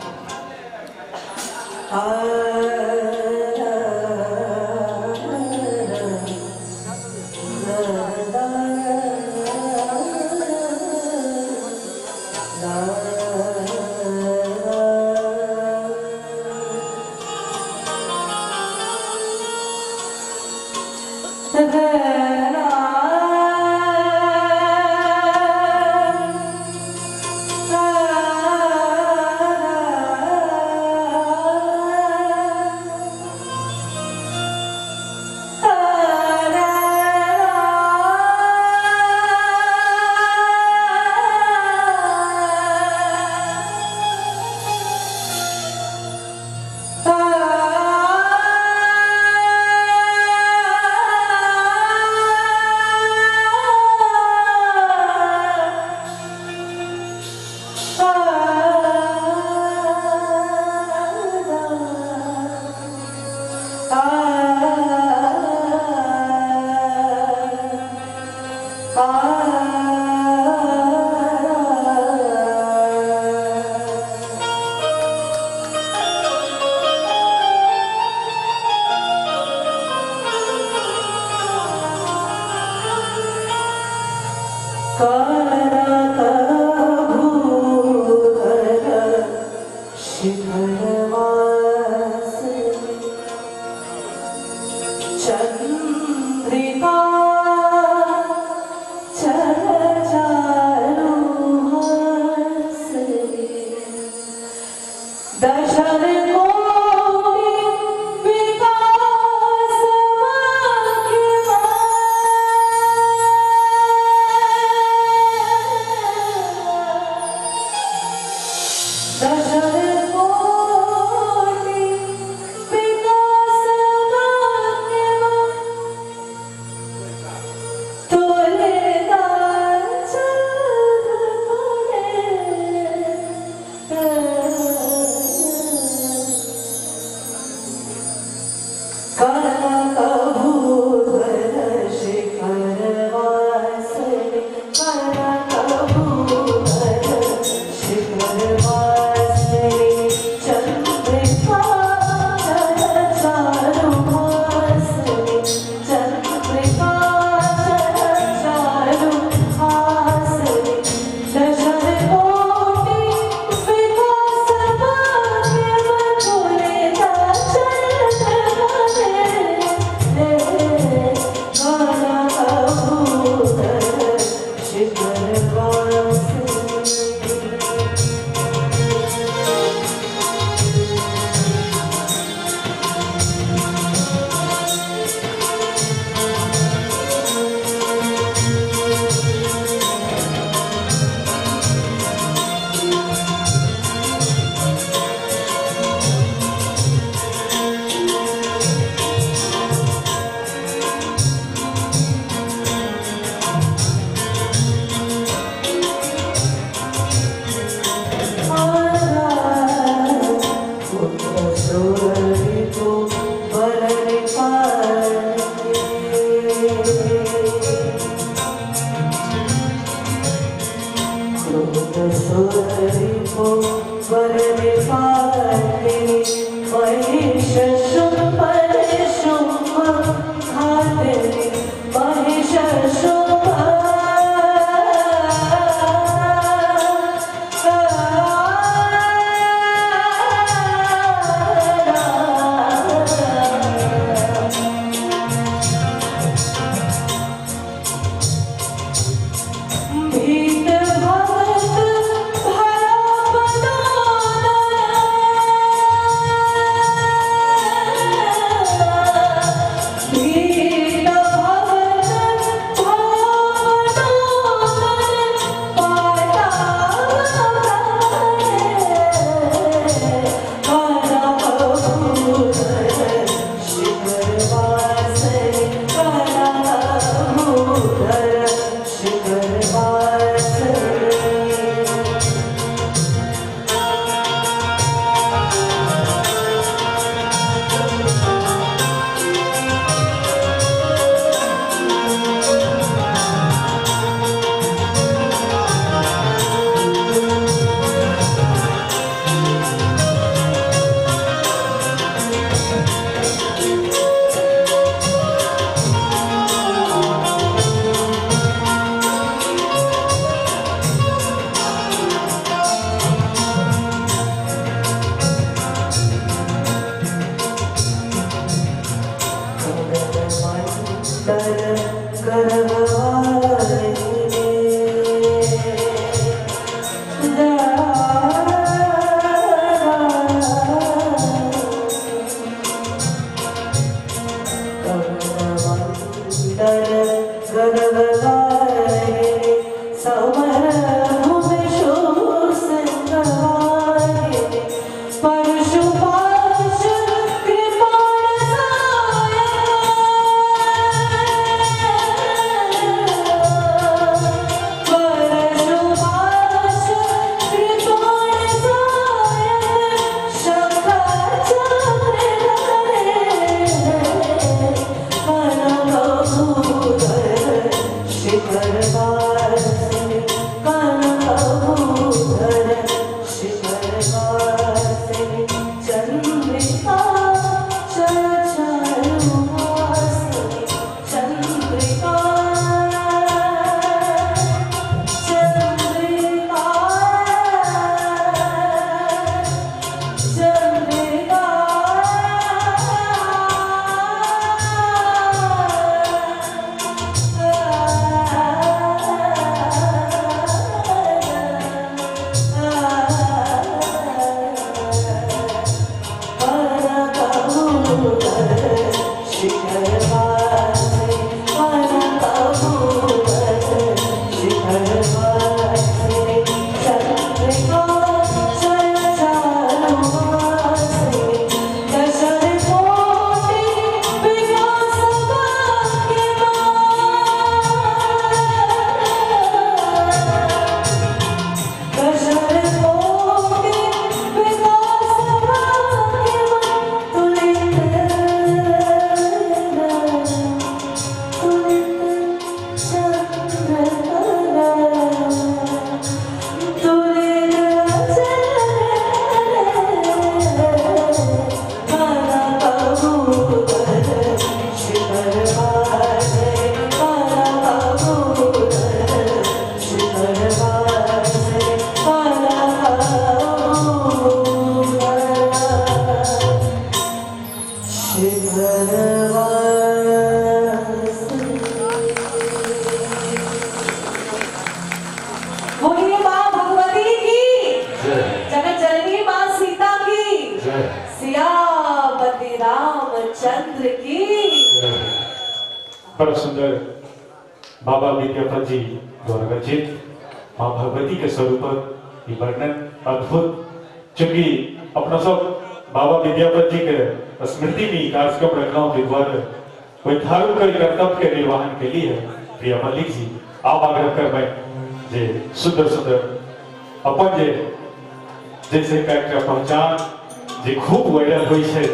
Speaker 6: बोलिए माँ भगवती की जगत जननी माँ सीता की, सियापति रामचंद्र की।
Speaker 3: बड़ा सुंदर बाबा विद्यापति जी द्वारा रचित माँ भगवती के स्वरूप ये वर्णन अद्भुत। चूंकि अपना सब बाबा विद्यापति जी के स्मृति में कार्यक्रम रखना द्वारा कोई धर्म के कर्तव्य के निर्वहन के लिए प्रिय मल्लिक जी आप आग्रह करबै जे सुंदर सुंदर अपन जे जैसे कैरेक्टर पहचान जे खूब वायरल हुई है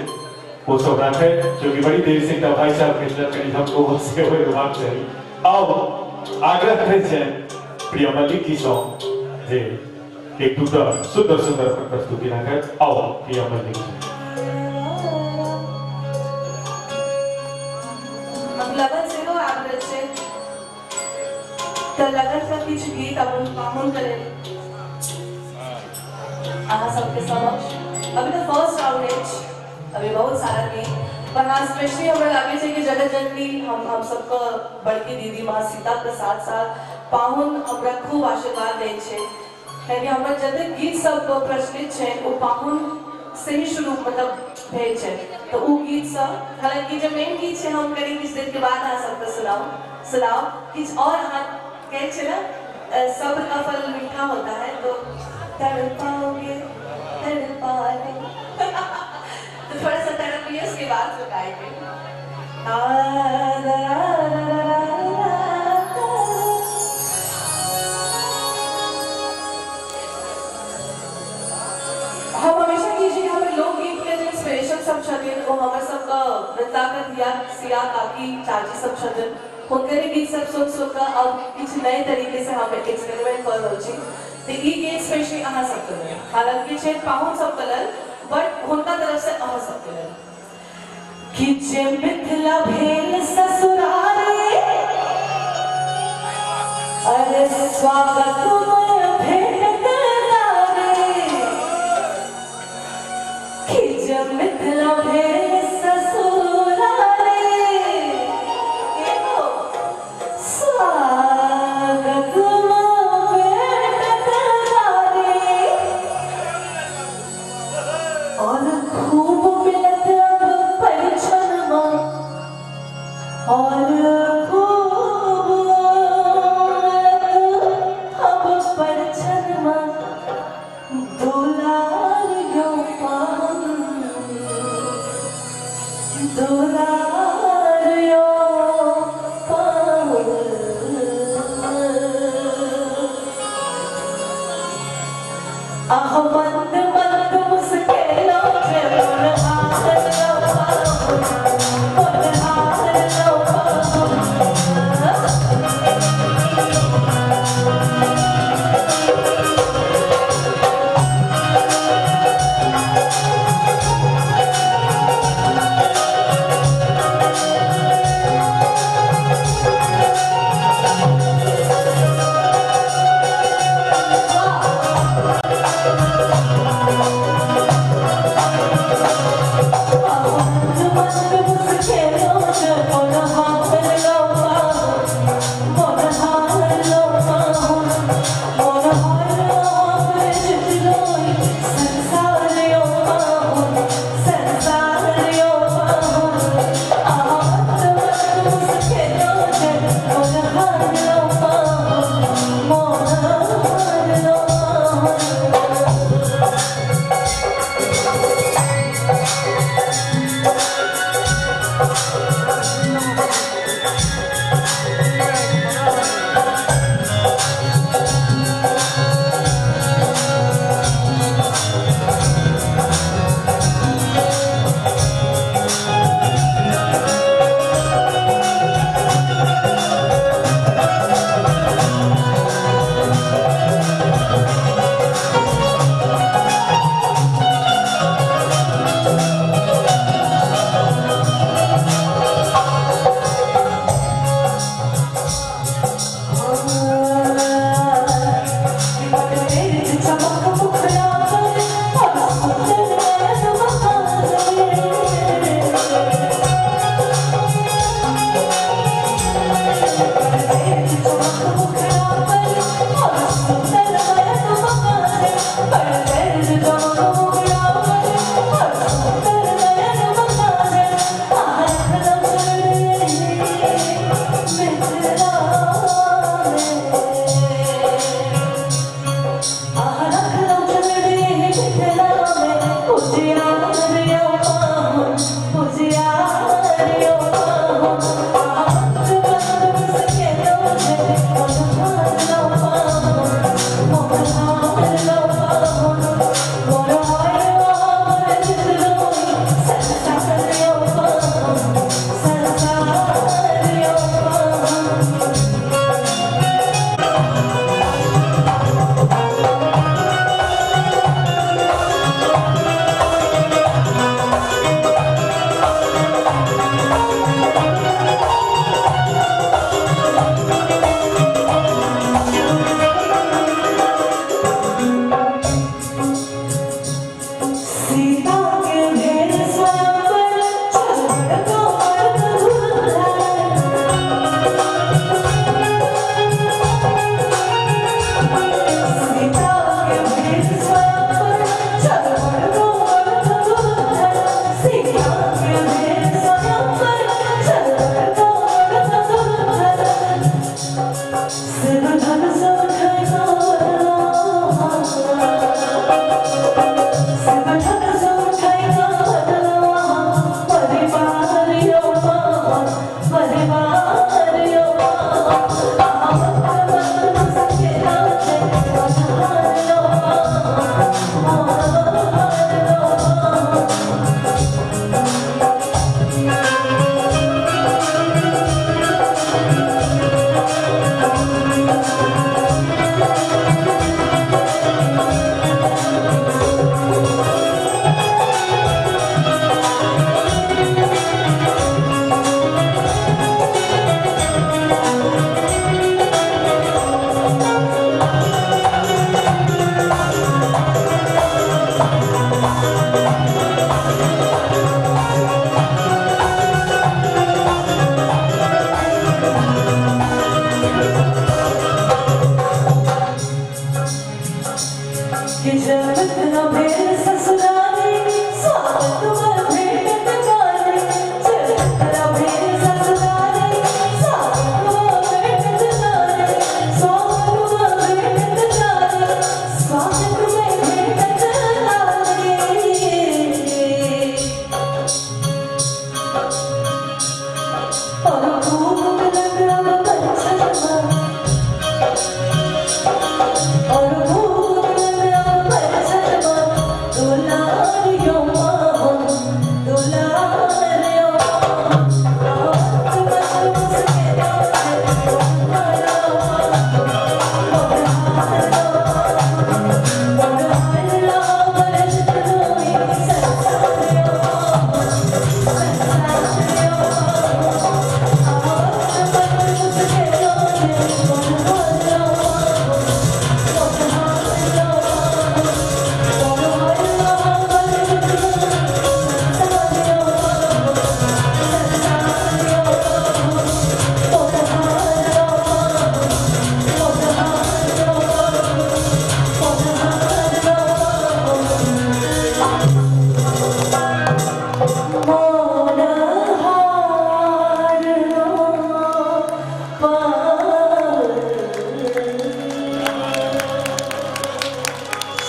Speaker 3: वो सब रखे, जो कि बड़ी देर से भाई साहब के कहीं हमको से बात चाहिए। अब आग्रह करै छै प्रिय मल्लिक जी सँ जे एक दूटा सुंदर सुंदर अपन प्रस्तुति राखत। आओ प्रिया मल्लिक जी।
Speaker 6: अब लगन सेहो आबि रहल छै तऽ लगन के किछु गीत अपन पाहुन के लेल अहाँ सबके समक्ष। अभी तऽ फर्स्ट राउंड अछि, अभी बहुत सारा गीत, पर हाँ स्पेशली हमरा लागै छै कि जगत जननी हम सबके बड़की दीदी माँ सीता के साथ साथ पाहुन हमरा खूब आशीर्वाद दै छै, कियाकि हमर जतेक गीत सब प्रचलित छै ओ पाहुन से ही शुरू मतलब भेल छै। तऽ ओ गीत सब, हालांकि जे मेन गीत छै हम कनि किछु देर के बाद अहाँ सबके सुनाउ किछु और। अहाँ कहै छै ने सब्र का फल मीठा होता है, तो तड़पाओगे तड़पा लो, तो थोड़ा सा तड़प लिए उसके बाद फिर गाएंगे। हम हमेशा कीजिए हमें लोकगीत के जो इंस्पिरेशन सब छथिन वो हमर सबके मिथिला के धिया सिया काकी चाची सब छथिन, हुनकर गीत सब सुन सुन कऽ अब किछु नए तरीके से हम एक्सपेरिमेंट कर रहल छी। तऽ ई गीत स्पेशली अहाँ सबके लेल, हालांकि छै पाहुन सबके लेल, बट हुनका तरफ से अहाँ सबके लेल। कि जे मिथिला भेल ससुरारे, अरे स्वागत में भेटत नारे, कि जे मिथिला भेल ससुरारे, एगो स्वागत में भेटत नारे, और खूब मिलत अब परिछनमा, और खूब मिलत अब परिछनमा, दुलार यो पाहुन, दुलार यो पाहुन। आह मंद मंद मुस्केलो जे मन हार लो पाहुन, मन हार लो पाहुन।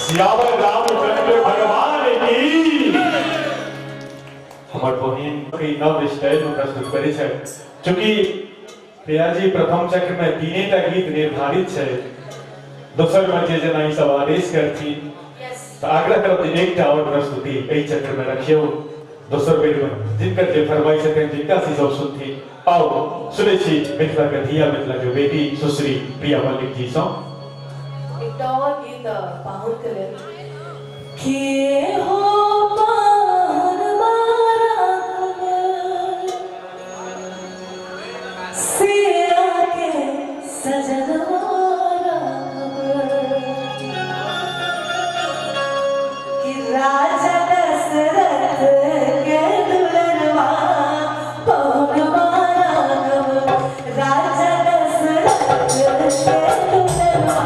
Speaker 3: सियावर रामचंद्र भगवान की। हमर बहिन के नव स्टाइल में प्रस्तुत करे छै। चूंकि प्रिया जी प्रथम चक्र में तीने टा गीत निर्धारित छै, दोसर में जे जेना ई सब आदेश करथिन तो आग्रह करब जे एकटा और प्रस्तुति एहि चक्र में रखियो। दोसर बेर में जिनकर जे फरमाइश हेतनि, जिनका से सब सुनथिन, आओ सुनै छी मिथिला के धिया, मिथिला के बेटी सुश्री प्रिया मल्लिक जी सँ
Speaker 6: एकटा और गीत पाहुन के लेल के हो पाहुन मारा सिया के सजन मारा कि राजा दशरथ के दुलरवा पाहुन मारा राजा दशरथ के दुलरवा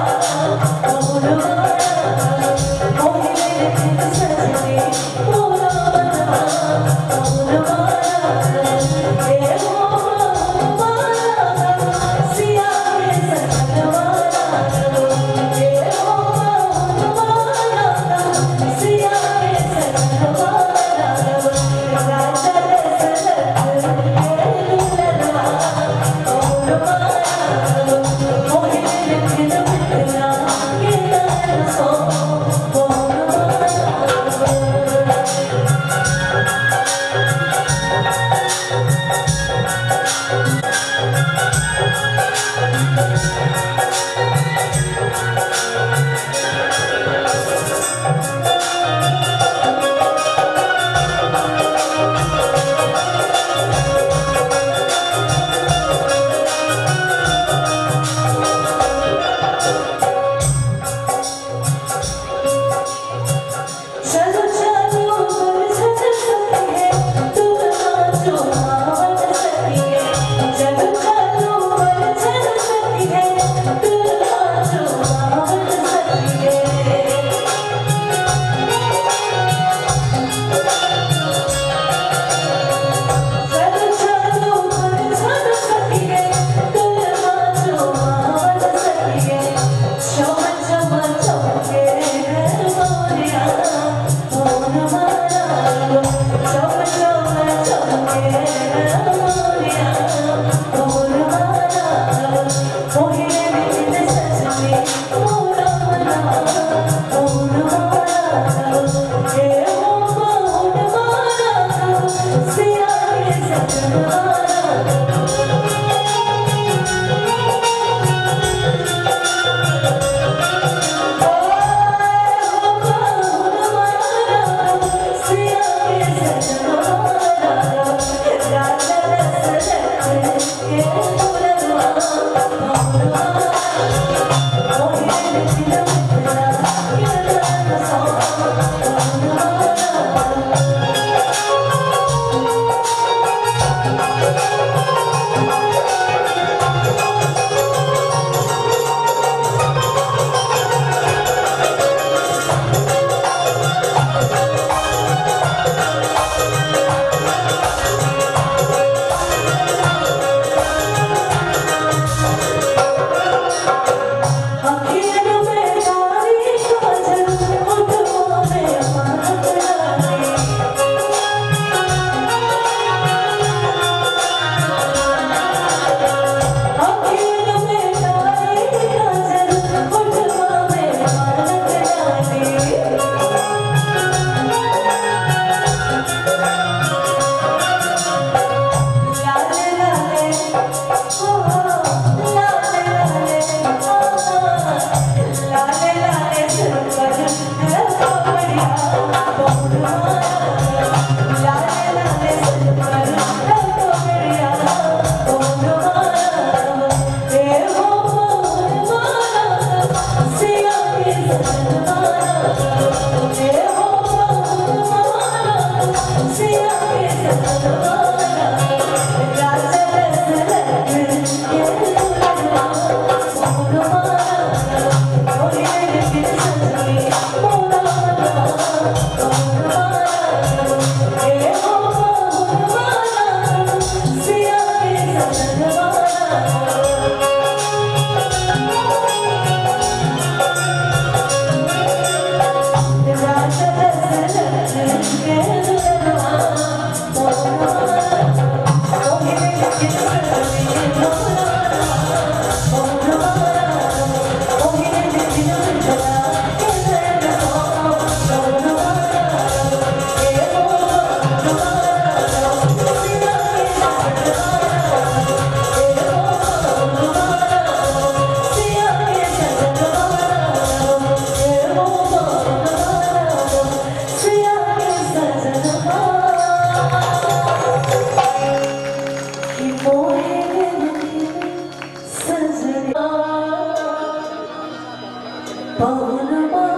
Speaker 2: पाहुन मान।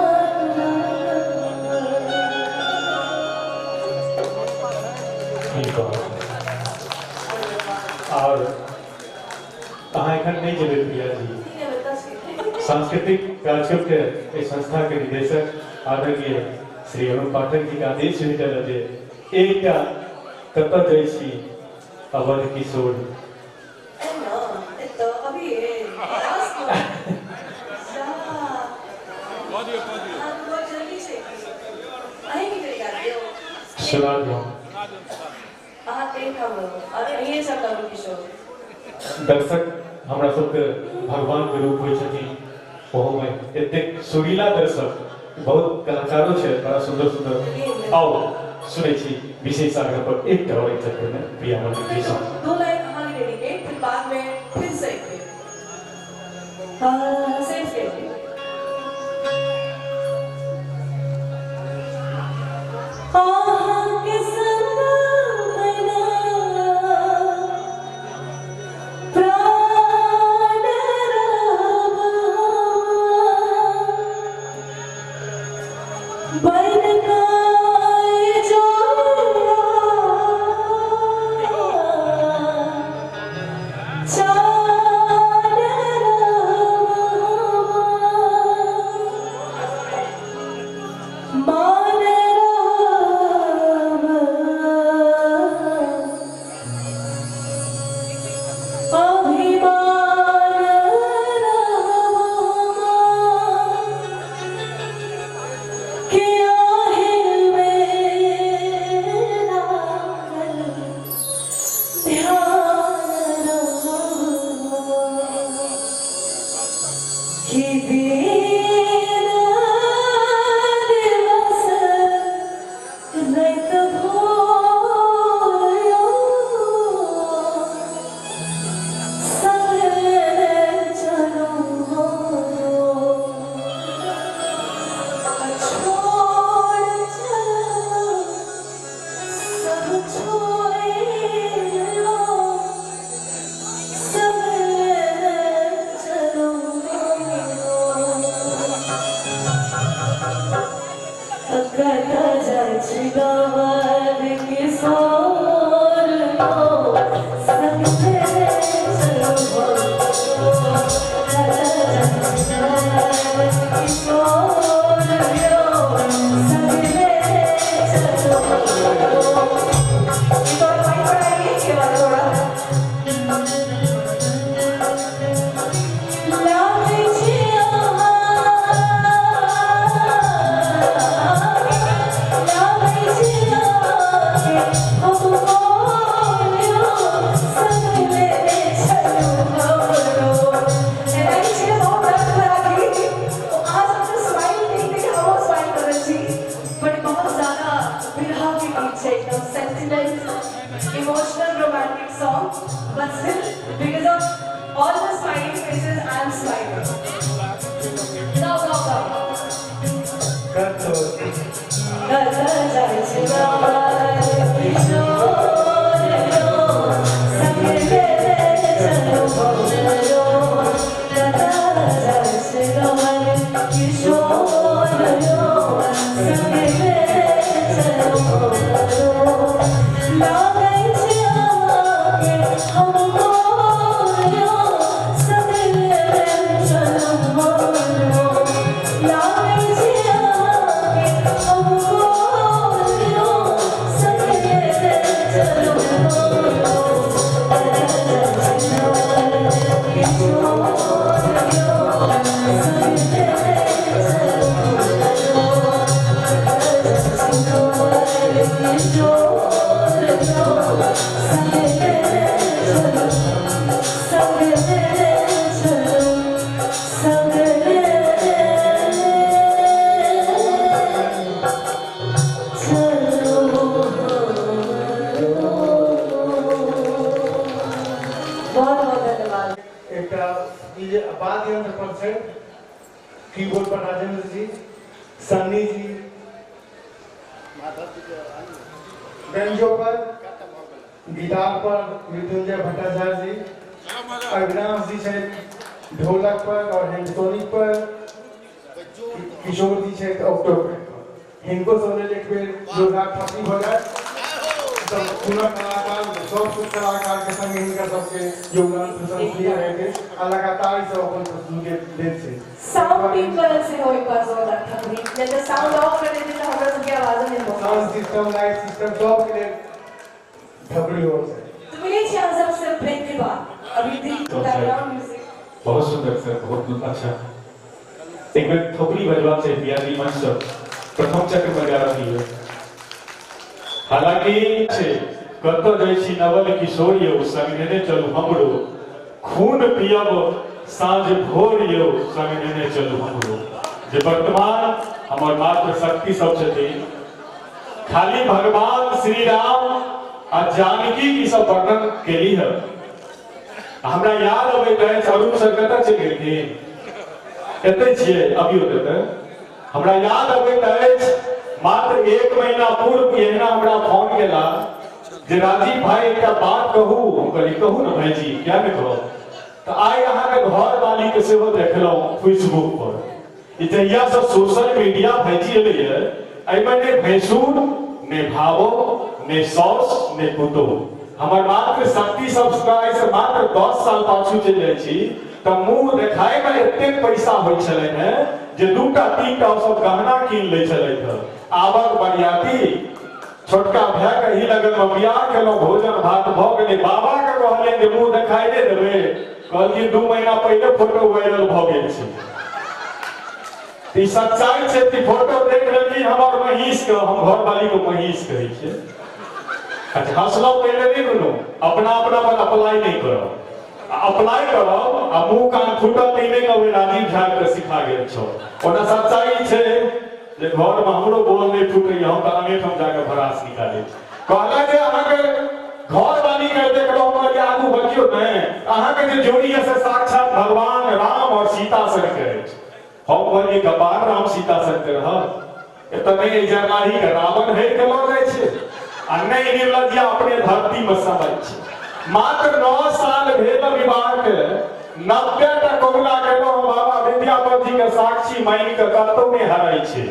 Speaker 3: की कहब आओर अहाँ एखन नहि जेबै प्रिया जी। सांस्कृतिक कार्यक्रम के एहि संस्था के निदेशक आदरणीय श्री अरुण पाठक जी के आदेश भेटल जे एकटा कतऽ जाइ छी अवध किशोर। सुना दियौ। दर्शक हमरा सबके भगवान के रूप होइ छथिन, ओहोमे एतेक सुरीला दर्शक, बहुत कलाकारो छै, बड़ा सुंदर सुंदर। आओ सुनै छी विशेष आग्रह पर एकटा और एक चक्कर में प्रिया मल्लिक जी सँ।
Speaker 6: दो लाइन अहाँ के डेडिकेट, फिर बाद में फिर से एक बेर। हाँ, सेम स्टेज।
Speaker 2: अहाँके संग बिना प्राण रहब बन काय जोड़ा चान रहब मान रहब अभिमान रहब के आहे में लागल ध्यान रहब कि दिन दिवस राति भोर संग चलू छोड़ चलो सब छोड़ लो सब चलो। कतऽ जाइ छी गंवर किशोर हो संग चलू कतऽ जाइ छी गंवर किशोर हो संग चलू।
Speaker 6: थोड़ा माइक बढ़ाइए ये वाला थोड़ा।
Speaker 2: लागै छी लागै छी हम बोलियो संग लेने चलू हमरो।
Speaker 6: एना कि छै बहुत दर्द भरा गीत, तो अहाँ सबके स्माइल देख देख हमहूँ स्माइल कर रहल छी, बट बहुत ज्यादा विरह के गीत छै, एकदम sentiment emotional romantic song, but still because of all the smiling faces I am smiling. गाओ गाओ गाओ।
Speaker 1: कतौ
Speaker 2: कतऽ जाइ छी गंवर किशोर हो संग लेने चलू हमरो। कतऽ जाइ छी गंवर किशोर हो संग लेने चलू हमरो। लागै छी अहाँके हम बोलियो संग लेने चलू हमरो। लागै छी अहाँके हम बोलियो संग लेने चलू हमरो। किशोर हो संग लेने चलू किशोर हो संग लेने चलू संग लेने चलू संग लेने चलू।
Speaker 6: बहुत बहुत धन्यवाद।
Speaker 1: एकटा ई जे वाद्य यंत्र पर छै, कीबोर्ड पर राजेंद्र जी, सन्नी जी, बेंजो पर, गिटार पर मृत्युंजय भट्टाचार्य जी, अविनाश जी छथि ढोलक पर और हैंडसोनिक पर,
Speaker 7: किशोर जी छथि ऑक्टोपैड हिनको सब लेल एक बेर जोरदार थपड़ी भऽ जाय। सब पुनः कलाकार सब कलाकार के संग हिनकर सबके योगदान प्रशंसनीय रहैत अछि आ लगातार ई सब अपन प्रस्तुति दैत छै।
Speaker 6: साउंड टीम पर से हो एक बार जोरदार थपड़ी, नहीं तो साउंड ऑफ कर देते तो हमरा सबके आवाज नहीं हो।
Speaker 7: साउंड सिस्टम, लाइट सिस्टम सब के लेल थपड़ी हो छै।
Speaker 6: तो मिले छी हम सबसे ब्रेक के बाद, अभी दी बैकग्राउंड म्यूजिक।
Speaker 3: बहुत सुंदर सर, बहुत अच्छा। एक बेर थोपड़ी बजवा से बियाली मंच सब प्रथम चक्र बजा रही है। हालांकि कतौ जाइ छी नवल किशोर यौ संग नेने चलू हमरो, खून पियब साँझ भोर यौ संग नेने चलू हमरो। जे वर्तमान हमर मातृ शक्ति सब छथिन, खाली भगवान श्री राम आ जानकी की सब वर्णन केली है। हमरा याद अबैत अछि अरुण सर कतऽ चलि गेलखिन, एतै छियै अभियो एतै। हमरा याद अबैत अछि मात्र 1 महीना पूर्व एहिना हमरा फोन केला जे राजीव भाई एकटा बात कहू। हम कहली कहू ने भाईजी, किया नहि कहब। तऽ आइ अहाँके घरवाली के सेहो देखलहुँ फेसबुक पर। ई जहिया से सोशल मीडिया भाईजी एलैए एहिमे ने भैंसुर ने भावो ने साउस ने पुतोहु। हमर मातृ शक्ति सब आइ से मात्र 10 साल पाछू चलि जाइ छी तऽ मुँह देखाय में एतेक पैसा होइ छलनि हेँ जे 2टा 3टा सब गहना कीन लै छलथि हेँ। आबक बरियाती छोटका भाय के ही लगन में बियाह केलहुँ, भोजन भात भऽ गेलै, बाबा के कहलियनि जे मुँह देखाइ नहि देबै, कहलखिन 2 महीना पहिले फोटो वायरल भऽ गेल छै। ई सच्चाई छै कि फोटो देख लेलखिन हमर महींस के, हम घरवाली के महींस कहै छियै। अच्छा हंसलहुँ पहिले नहि दुनू, अपना अपना पर अप्लाई नहि करब, अप्लाई करब आ मुँह कान फूटल तऽ ई नहि कहबै राजीव झा के सिखा गेल छौ। ओना सच्चाई छै जे घर में हमरो बोल नहीं फूटैया, हम तऽ अनेठाम जाके भड़ास निकालै छी। कहला जे अहाँके घरवाली के देखलहुँ, कहलियै आगू बजियौ नहि, अहाँके जे जोड़ी है से साक्षात भगवान राम और सीता सनके अछि। हम कहलियै कपार राम सीता सनके रहत, एतऽ नहि जरनाही के रावण हेर के लऽ जाइ छै आ नहि निर्लज्जा अपने धरती में समय छै। मात्र 9 साल भेल विवाह के, 90टा कबुला केलहुँ बाबा विद्यापति के साक्षी मानि कऽ कतौ नहि हराइ छै।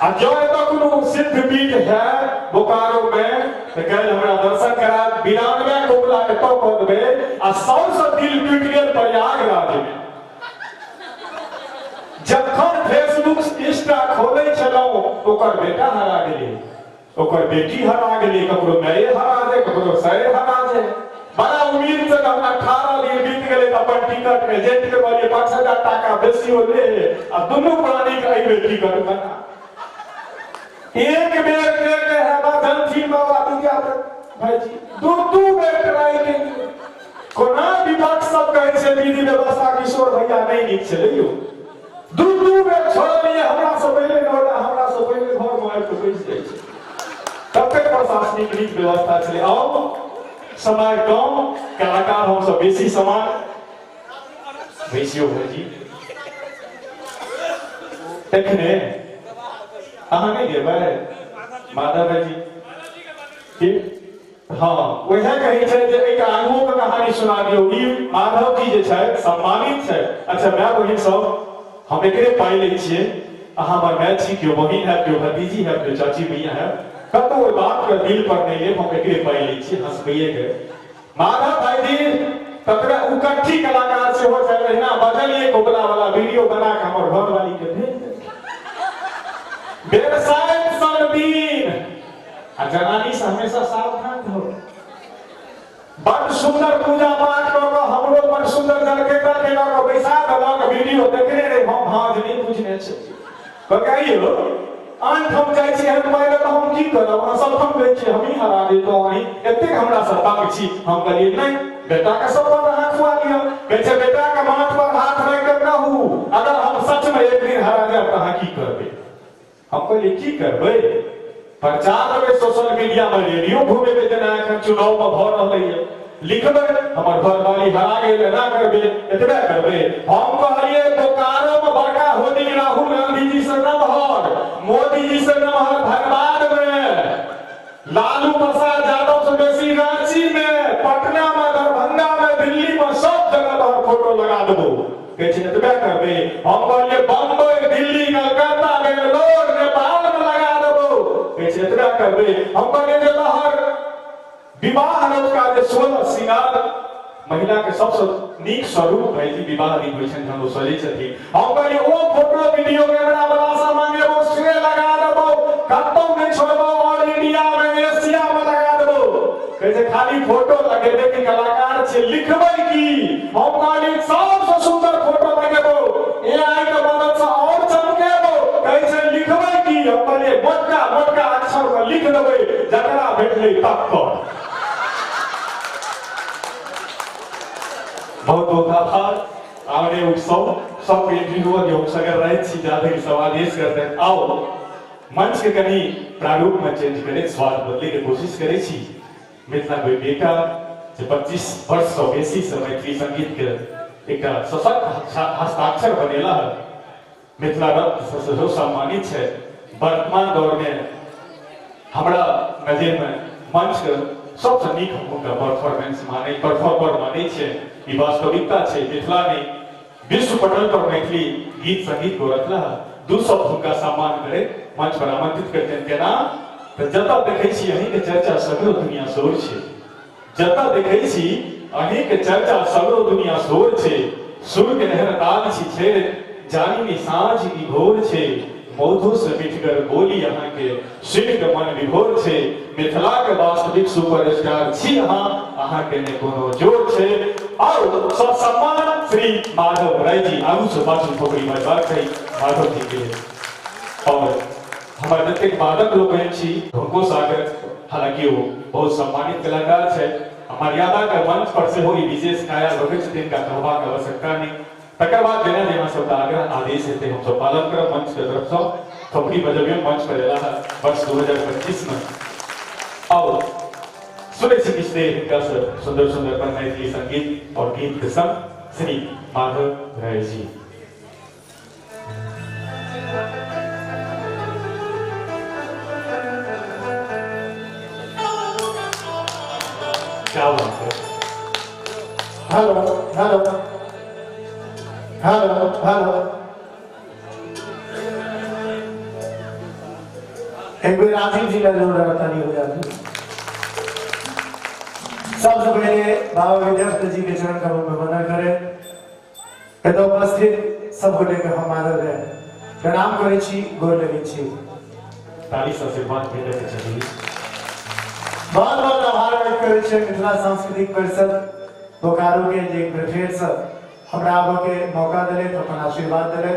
Speaker 3: आ जँ एतऽ कोनो सिद्ध पीठ है बोकारो में तऽ काल्हि हमरा दर्शन करा 92 कबुला एतऽ कऽ देबै आ 100 से दिल टूटि गेल प्रयागराज में। जखन फेसबुक इंस्टा खोलै छलहुँ ओकर बेटा हरा गेलै, ओकर बेटी हरा गेलै, ककरो माये हरा जाय, ककरो सरे हरा जाय। बड़ा उम्मीद से हम 18 दिन बीत गेलै तऽ अपन टिकट एजेंट के कहलियै 5000 टाका बेसी ले आ दुनू प्राणी के एहि बेर टिकट बना। एक बेर के के है जनथिन बाबा विद्यापति भाईजी, 2 बेर ट्राई केलियै। कोना विपक्ष सब कहै छै विधि व्यवस्था किशोर भैया नहि नीक छलै यौ, 2 बेर छोड़लियै, हमरा से पहिले नोटा हमरा से पहिले घर में आबि कऽ बैस जाइ छै। ततेक प्रशासनिक नीक व्यवस्था छलै। आउ समय कम, कलाकार हमसब बेसी समान बैसियो भाईजी। एखने अहाँ नहि गेबै माधव भाईजी की? हाँ वएह कहै छै जे एहिके आगुओ के कहानी सुना दियौ। ई माधव जी जे छथि सम्मानित छथि। अच्छा माय बहिन सब हम एकरे पाइ लै छियै, अहाँ हमर माय छी, केओ बहिन हैब, केओ भतीजी हैब, केओ चाची मैया हैब, कतौ ओहि बात के दिल पर नहि लेब, हम एकरे पाइ लै छियै हंसबैये के। माधव भाईजी तकरा उकट्ठी कलाकार सेहो छथि, एहिना बजलियै कोबला वाला वीडियो बना के हमर घरवाली के भेज देलखिन। व्यवसाय सन दिन आ जनानी से हमेशा सावधान रहो। बड़ सुंदर पूजा पाठ कऽ कऽ हमरो बड़ सुंदर जलखै तलखै लऽ कऽ बैसा देलक, वीडियो देखने रही हम, भाँज नहि बुझने छी। कहलियै आन ठाम जाइ छी एहन पाइ लऽ कऽ हम की करब, अहाँ सब ठाम कहै छियै हमही हरा देतहुँ, अहीं एतेक हमरा से तंग छी। हम कहलियै नहि, बेटा के शपथ अहाँ खुआ दिअ। कहै छै बेटा के माथ पर हाथ राखि कऽ कहू अगर हम सच में एक दिन हरा जायब तऽ अहाँ की करबै। हम कहलियै की करबै, प्रचार देबै सोशल मीडिया में, रेडियो घुमेबै जेना एखन चुनाव में भऽ रहलैए, लिखबै हमर घरवाली हरा गेल, एना करबै एतबे करबै। हम कहलियै बोकारो में बड़का होर्डिंग राहुल गांधी जी से नमहर, मोदी जी से नमहर, धनबाद में लालू प्रसाद यादव से बेसी रांची में, पटना में, दरभंगा में, दिल्ली में सब जगह तोहर फोटो लगा देबो। कहै छै एतबे करबै। हम कहलियै बम्बई दिल्ली करबै। हम कहलियै जे तहर विवाह रतुका जे 16 श्रृंगार महिला के सबसे नीक स्वरूप भाई जी विवाह दिन होइ छनि जहन ओ सजै छथिन। हम कहलियै ओ फोटो वीडियो कैमरा वाला से मंगेबो से लगा देबो, कतौ नहि छोड़बो, ऑल इंडिया में एशिया में लगा देबो। कहै छै खाली फोटो लगेबे कि कलाकार छै, लिखबै की? हम कहलियै सबसे सुंदर फोटो लगेबो, एआई के मदद से और चमकेबो। कहै छै लिखबै की? हम कहलियै मोटका मोटका अक्षर में लिख देबै, जकरा भेटलै तक्कर। बहुत बहुत आभार। आने उत्सव सब एंट्री हुआ हम सगर रहे छी जाधरि सब आदेश करते हैं। आओ मंच के कनी प्रारूप में चेंज करे, स्वाद बदले के कोशिश करे छी। मिथिला के बेटा जे 25 वर्ष से बेसी से मैथिली संगीत के एक सशक्त हस्ताक्षर बनेला है, मिथिला रत्न से सेहो सम्मानित है। वर्तमान दौर में हमरा नजर में मंच के सबसे नीक हुनका परफॉर्मेंस माने परफॉर्मर माने छै। ई वास्तविकता छै, मिथिला ने विश्व पटल पर मैथिली गीत संगीत को रखला है। दू शब्द हुनका सम्मान करे मंच पर आमंत्रित करते हैं। केना तो जतऽ देखै छी अहीं के चर्चा सगरो दुनिया शोर छै, जतऽ देखै छी अहीं के चर्चा सगरो दुनिया शोर छै। सुर के नहर ताल छी छै, जानी नी साँझ की भोर छै। मधु से मिठगर बोली अहाँ के सुनि के मन विभोर छै। मिथिला के वास्तविक सुपरस्टार छी अहाँ, अहाँ के ने कोनो जोर छै। और ससम्मान श्री माधव राय जी आगू से पाछू थोपड़ी बजबाक चाही माधव जी के। और हमारे जतेक वादक लोकनि छी हुनको सागर, हालांकि वो बहुत सम्मानित कलाकार छै, मर्यादा के मंच पर सेहो ई विशेष काया रखै छथिन, हिनका कहबाक आवश्यकता नहि। तकर बाद जेना जेना सबके आग्रह आदेश हेतै हमसब पालन करब। मंच के तरफ से थोपड़ी बजबियौ। मंच पर एला है वर्ष 2025 में और सुनै छी किछु देर हिनका से सुंदर सुंदर अपन मैथिली संगीत और गीत के संग श्री माधव राय जी। क्या बात है।
Speaker 5: हेलो हेलो हेलो हेलो, एक बेर राजीव जी का जोरदार ताली हो जाती। सबसे पहले बाबा विद्यापति जी के चरण कमल में वंदन करें। एतऽ उपस्थित सब गोटे के हम माधव राय प्रणाम करै छी, गोर लगै छी।
Speaker 3: ताली से आशीर्वाद भेटै के चाही।
Speaker 5: बहुत बहुत आभार व्यक्त करै छी मिथिला सांस्कृतिक परिषद बोकारो के, जे एक बेर फेर से हमरा आबऽ के मौका देलथि, अपन आशीर्वाद देलथि।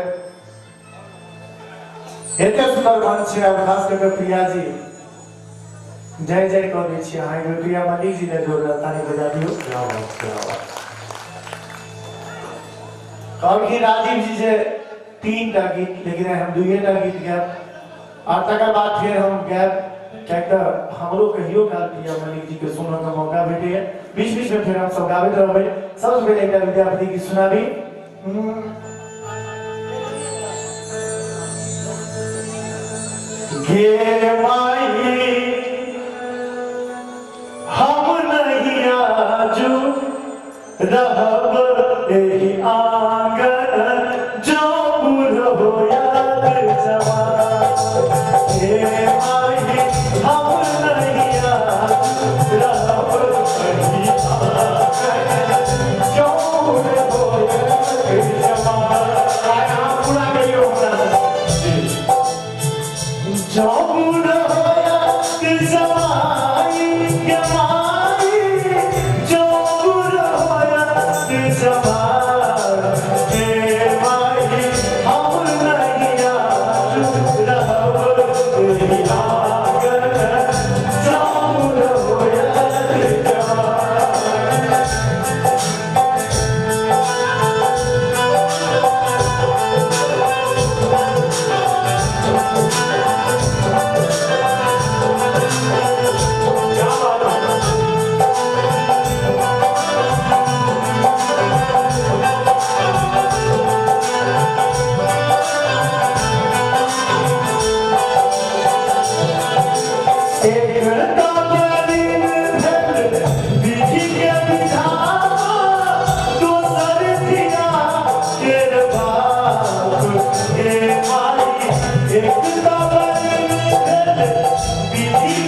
Speaker 5: एते सुंदर मंच छै और खास कर के प्रिया जी जय जय कऽ दै छी। अहाँ एक बेर प्रिया मल्लिक जी ने जोरदार ताली बजा दियौ।
Speaker 3: क्या बात, क्या बात।
Speaker 5: कहलखिन राजीव जी जे 3 टा गीत, लेकिन आइ हम 2 टा गीत गायब और तकर बाद फेर हम गायब, किएक तऽ हमरो कहियो काल प्रिया मल्लिक जी के सुनऽ के मौका भेटैया। बीच बीच में फेर हम सब गाबैत रहबै। सबसँ पहिले एकटा विद्यापति गीत सुनाबी। गे माई हम नहीं आजू रहब एही आंगन, जो बुढ़ याद जवान। हे माई हम नहीं आजू रहब एही आंगन, जो बुढ़ याद जवान। आइ अहाँ पूरा करियौ हमरा से। जो बुढ़ याद जवाई के माई, जो बुढ़ याद जवान। हे माई हम नहीं आजू रहब एही आंगन, जो बुढ़ याद जवान।
Speaker 3: क्या बात है।
Speaker 5: एक दिन भेल विधि के विधाता, दोसर दिना केर बाप। हे माई एक दिन भेल विधि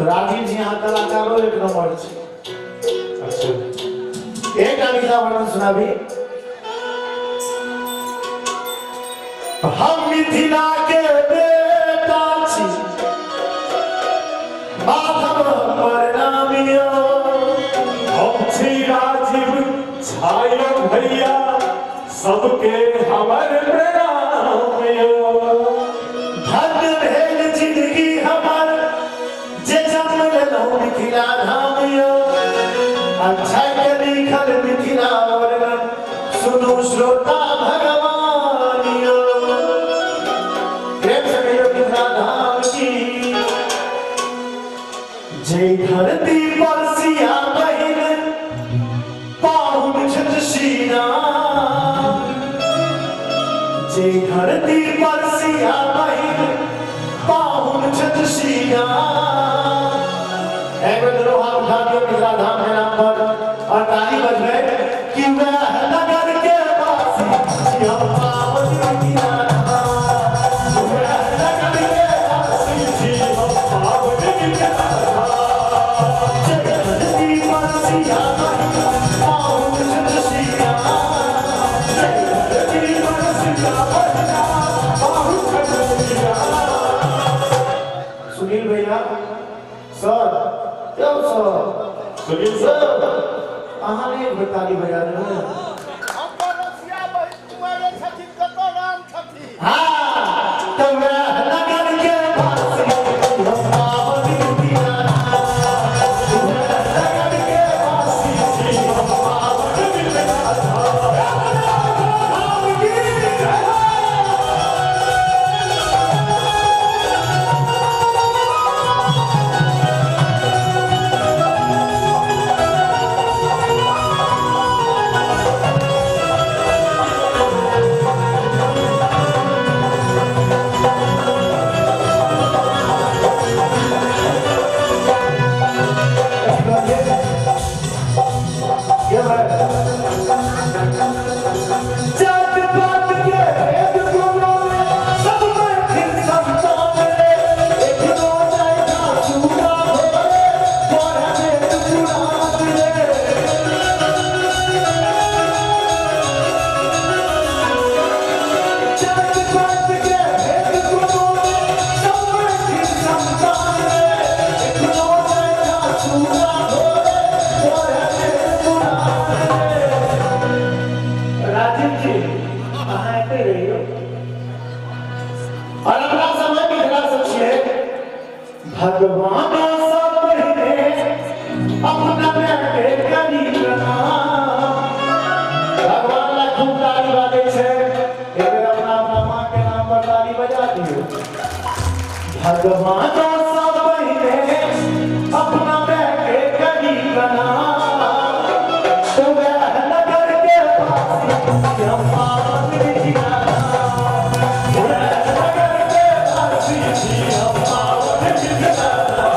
Speaker 5: राजीव जी यहाँ कलाकारों एक नंबर
Speaker 3: अच्छा
Speaker 5: एक मिथिला वर्णन सुनाबी। हम मिथिला के बेटा छी माधव हमर नाम यो,
Speaker 3: हम छी राजीव छायो भैया सबके हमर प्रणाम यो।
Speaker 5: धन्य भेल जिंदगी हमर जे जन्म लेलहुँ मिथिला धाम यो। अच्छा के लिखल मिथिला वर्णन सुनू श्रोता भगवान यो। प्रेम से कहियो मिथिला धाम की जय। धरती पर सिया बहिन पाहुन छठ श्री राम, जय धरती पर सिया बहिन पाहुन छठ श्री राम। एक बार दोनों हाथ उठा दियो मिथिला धाम के नाम पर और ताली बजबे कि वह नगर के वासी हम पावन मिथिला धाम, वह नगर के वासी हम पावन मिथिला धाम। जय धरती पर सिया बहिन पाहुन छठ श्री राम, जय धरती पर सिया बहिन पाहुन छठ श्री राम। सुनील भैया सर, यौ सर,
Speaker 3: सुनील सर
Speaker 5: अहाँ ने एक बेर ताली बजा देबै।
Speaker 1: हम रसिया बहिन कुमारे छथिन, कतऽ राम छथिन।
Speaker 5: जी अहाँ एते रहियो और अपना समय मिथिला सब छियै भगवान सब पहिने अपना के करी प्रणाम। भगवान ला खूब ताली बाजै छै, एक बेर अपना अपना माँ के नाम पर ताली बजा दियौ। भगवान सब पहिने अपना के करी प्रणाम, तो वह नगर के वासी हम पावन ठिकाना, वह नगर के वासी हम पावन ठिकाना।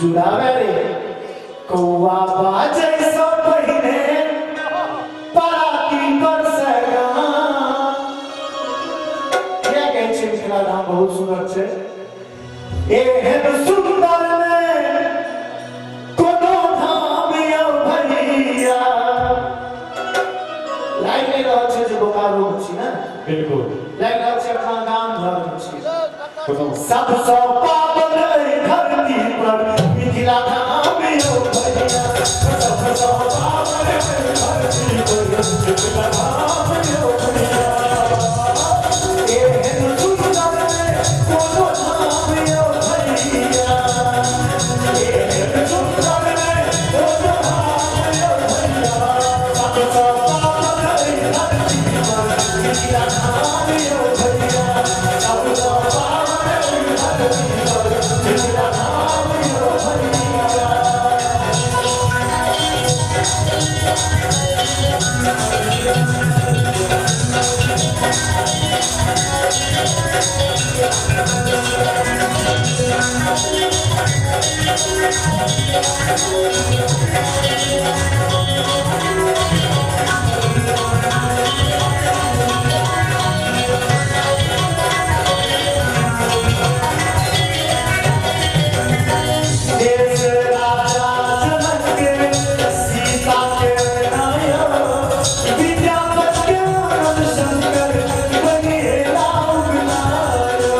Speaker 5: जुड़ावे रे कौआ बाजे सब पहिने पराती पर सगान। क्या कहै छै मिथिला धाम बहुत सुंदर छै, एहन सुंदर ने कोनो धाम यौ भैया। लागि नहि रहल छै जे बोकारो छी ने,
Speaker 3: बिल्कुल
Speaker 5: लागि रहल छै अपना गाम घर छी। सबसँ पावन एहि धरती पर मिथिला धाम यौ भैया, सबसँ पावन एहि धरती पर मिथिला धाम यौ भैया। एहन सुंदर कोनो धाम यौ भैया, एहन सुंदर कोनो धाम यौ भैया, सबसँ पावन एहि धरती पर मिथिला धाम यौ भैया, सबसँ पावन एहि धरती पर मिथिला धाम यौ भैया। देश राजा जनक के सीता के नाया, विद्यापति के आनंद शंकर बनेला उगनायो।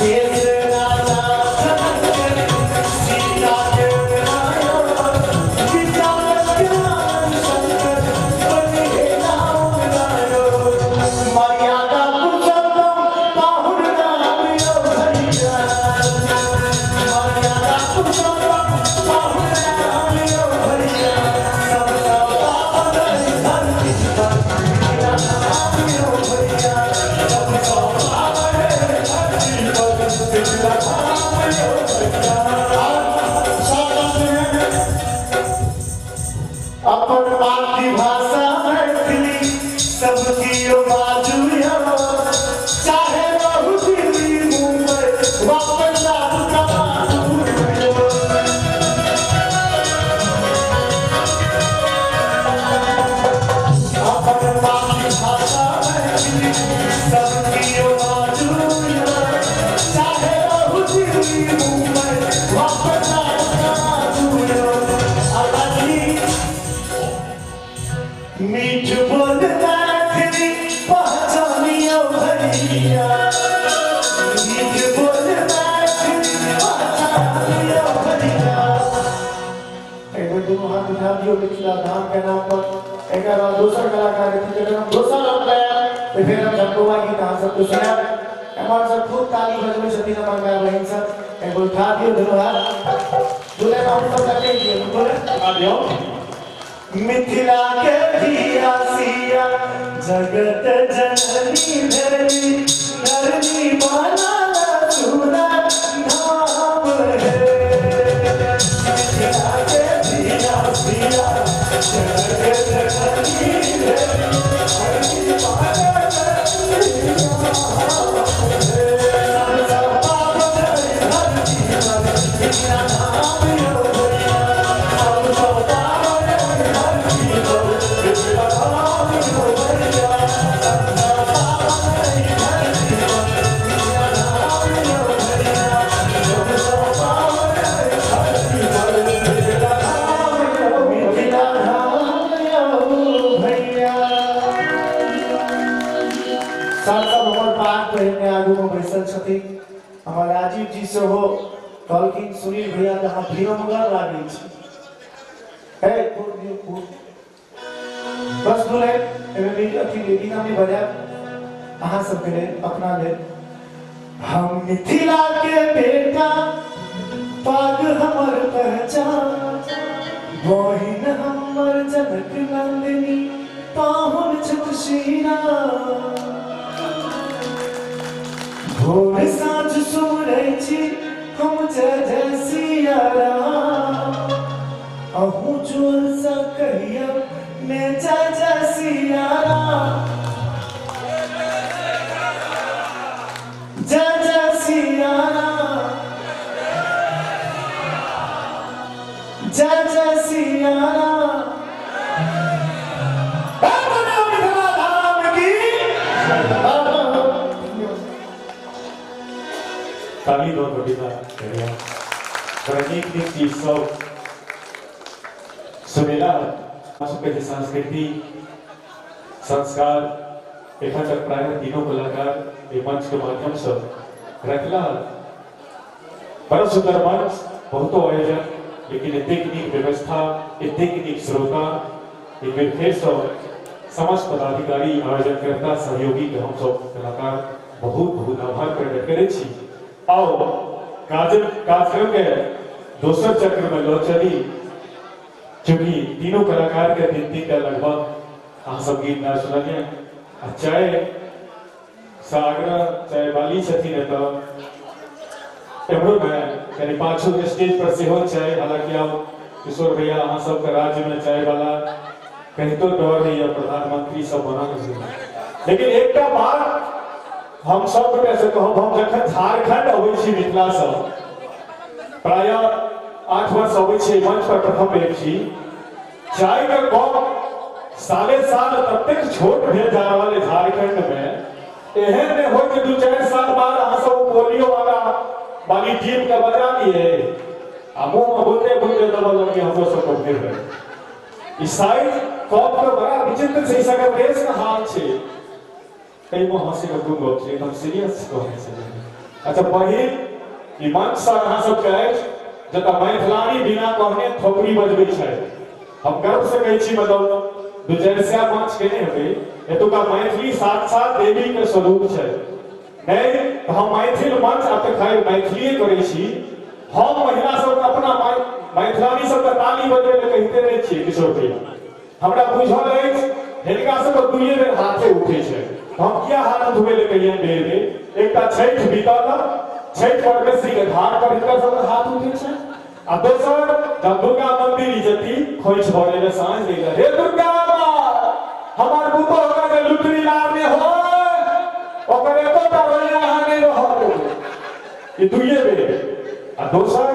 Speaker 5: देश राजा जनक के सीता के नाया, विद्यापति के आनंद शंकर बनेला उगनायो। मर्यादा पुरुषोत्तम पाहुन नाम यौ भैया, मर्यादा पुरुषोत्तम पाहुन नाम यौ भैया, सबसँ पावन एहि धरती पर मिथिला धाम यौ भैया, सबसँ पावन एहि धरती पर मिथिला धाम यौ भैया। अपन मातृभाषा मैथिली सबकी बाजू यौ, चाहे रहू दिल्ली मुंबई वा पंजाब का बाजू यौ। अपन मातृभाषा मैथिली सबकी बाजू यौ, चाहे रहू दिल्ली मुंबई वा पंजाब का बाजू यौ। अलाजी मीठ बोल मैथिली पहचानियो भैया, मीठ बोल मैथिली पहचानियो भैया। एक बेर दोनों हाथ उठा दियो मिथिला धाम के नाम पर। एकर बाद दोसर कलाकार एथिन। जखन हम दोसर हम गायब तऽ फेर हम झमकौआ गीत अहाँ सबके सुनायब। एम्हर सब खूब ताली बजबै छथिन हमर माय बहिन सब, एक बेर उठा दियौ दुनू हाथ। दुल्हन अहूँ सब कहि दियौ
Speaker 3: दियौ।
Speaker 5: मिथिला के धिया सिया जगत जननी भेली, धरनी बनल सुनर धाम हे। मिथिला के धिया सिया जगत जननी भेली, धरनी बनल सुनर धाम हे। सब पाप हरि धरती पर मिथिला धाम यो भैया, सब पाप हरि धरती पर मिथिला धाम यो भैया, सब पाप हरि धरती पर मिथिला धाम यो भैया, सब पाप हरि धरती पर मिथिला धाम यो, मिथिला धाम यो भैया। सर सब हमर पाग पहिरने आगू में बैसल छथिन। हमर राजीव जी सेहो कहलखिन सुनील भैया जे अहाँ भीरमगर लागै छी। हे खूब दियौ खूब। बस दुल्हन एहिमे अथी बिना नहि बजायब, अहाँ सबके लेल अपना लेल। हम मिथिला के बेटा पाग हमर पहचान, बहिन हमर जनक नंदिनी पाहुन छथि श्रीराम। भोर साँझ सुमरै छी हम जय जय सिया राम, अहूँ जोर सँ कहियौ ने जय जय सिया राम, जय जय सिया राम, जय जय सिया राम। मिथिला धाम की।
Speaker 3: ताली दो विदा करिया। बड़ा नीक नीक चीज सब सुनेला। हमरा सबके जे संस्कृति संस्कार एखन तक प्रायः तीनों कलाकार एहि मंच के माध्यम से रखला। बड़ा सुंदर मंच, बहुतो आयोजन, लेकिन एतेक नीक व्यवस्था, एतेक नीक श्रोता। एक बेर फेर से समस्त पदाधिकारी, आयोजनकर्ता, सहयोगी के हम सब कलाकार बहुत बहुत आभार प्रकट करै छी। आओ कार्यक्रम के दोसर चक्र में लऽ चली। चूंकि तीनों कलाकार के तीन तीन टा लगभग अहाँ सब गीत नाच सुनलियै आ चाय सागरा चाय वाली छथिन एतऽ एम्हरो में कनि पाछू स्टेज पर सेहो चाय। हालांकि आब किशोर भैया अहाँ सबके राज्य में चाय वाला कहितो डर होइए, प्रधानमंत्री सब बनल छै। लेकिन एकटा बात हम सब गोटे से कहब, हम जखन झारखंड अबै छी मिथिला सँ, प्रायः 8 वर्ष अबै छी मंच पर प्रथम बेर छी, चाय के कप साले साल ततेक छोट भेल जा रहल है झारखंड में। एहन नहि हो कि 2-4 साल बाद अहाँ सब पोलियो वाला वाली टीम के बजा लिए आ मुंह में बुंदे बुंदे दबल लगी हमरो सबके भेल रहे। ई साइज कप के बड़ा विचित्र छै, ई सगर देश के हाल छै। एहिमे हंसी के कोन गप छै, एकदम सीरियस कहने छै। अच्छा पहिल ई मंच सर अहाँ सबके अछि जतऽ मैथिलानी बिना कहने थोपड़ी बजबै छै। हम गर्व से कहै छी, मतलब 2-4 मंच केने हेबै, एतुका मैथिली साक्षात देवी के स्वरूप छै। नहि तऽ हम मैथिल मंच आब तऽ खैर मैथिलीए करै छी। हम महिला सबके अपना मैथिलानी सबके ताली बजबै लए कहिते नहि छियै किशोर भैया। हमरा बुझल अछि हिनका सबके 2 बेर हाथे उठै छै, हम किया हाथ उठबै लए कहियनि बेर बेर। एकटा छठि बीतल, छठि परमेश्वरी के घाट पर हिनका सबके हाथ उठै छै, आ दोसर जब दुर्गा मंदिर जती खोइछ भरे लए साँझ दै लए, हे दुर्गा माँ हमर पुतोह के जे लुटरी लारने हो ओकर एकोटा रोइया अहाँ नहि रहत। ई 2 बेर। आ दोसर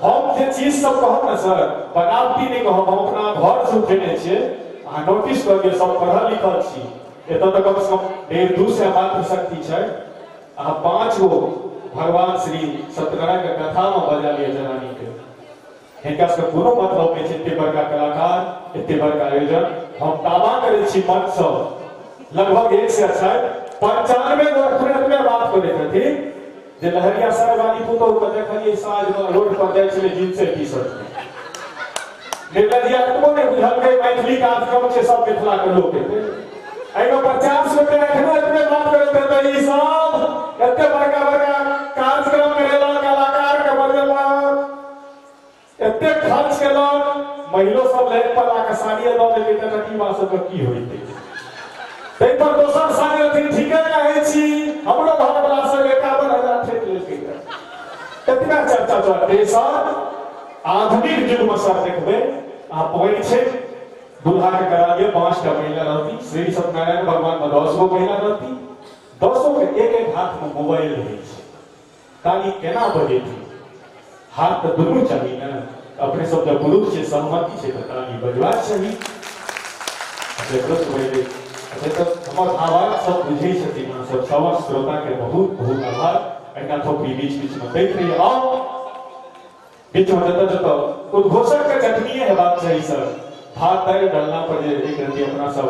Speaker 3: हम जे चीज सब कहब ने सर, बनावटी नहि कहब, हम अपना घर से उठेने छियै। अहाँ नोटिस कऽ लिअ, सब पढ़ल लिखल छी एतऽ तऽ कम से कम 150-200 मात्र शक्ति छै। अहाँ 5 गो भगवान श्री सत्यनारायण के कथा में बजा लिअ जनानी के, हिनका सबके कोनो मतलब नहि छै। एते बड़का कलाकार, एते बड़का आयोजन, हम दावा करै छी मंच सँ लगभग 100 छथि, 95 गो एखने बात करै छथिन जे लहरिया सर वाली पुतोह के देखलियै साँझ में रोड पर जाइ छलै जींसे टी शर्ट में।
Speaker 8: निर्लज्जिया एतबो नहि बुझलकै मैथिली कार्यक्रम छै, सब मिथिला के लोक हेतै। एहिमे 50 गोटे एखनो एतबे बात करैत हेतै। ई सब एते बड़का बड़का कार्यक्रम करेलक, कलाकार के बजेलक, एते खर्च केलक, महिलो सब लाइन पर आके साड़िए दऽ देलकै तऽ कटिबा सबके की होइतै? ताहि पर दोसर साड़ी रहथिन, ठीके कहै छी, हमरो घरवला सब 51,000 ठकि लेलकै। एतना चर्चा चलतै सर। आधुनिक युग में सर देखबै अहाँ, पानि छै, दूल्हा के करा लिअ, 5टा महिला रहती। श्री सत्यनारायण भगवान में 10 गो महिला रहती, 10 के एक एक हाथ में मोबाइल रहै छै। ताली केना बजेती? हाथ तऽ दुनू चाही ने। अपने सब जब पुरुष छै, सहमति छै तऽ ताली बजबाक चाही। अच्छा, पहिले अच्छा तऽ हमर आवाज सब बुझै छथिन अहाँ सब, समस्त श्रोता के बहुत बहुत आभार। एहिना थोपड़ी बीच बीच में दैत रहिए। आउ बीच में जतऽ जतऽ उद्घोषक के चटनीए हेबाक चाही सर। भात दालि डलना पर जे एक रत्ती अपना सब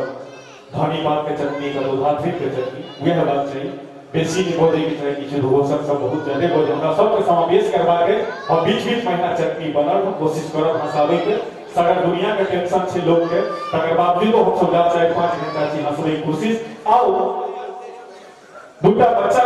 Speaker 8: धनी पात के चटनी कतौ धात्री के चटनी, वएह हेबाक चाही। बेसी नहि बजैके चाही। किछु उद्घोषक सब बहुत ज्यादे बजै। हमरा सबके समावेश करबाक अइ। हम बीच बीच में एहिना चटनी बनल, हम कोशिश करब हंसाबैके। सगर दुनिया के टेंशन छै लोकके, तकर बावजूदो हमसब जा 4-5 घंटा छी हंसबैके कोशिश। आउ दूटा बच्चा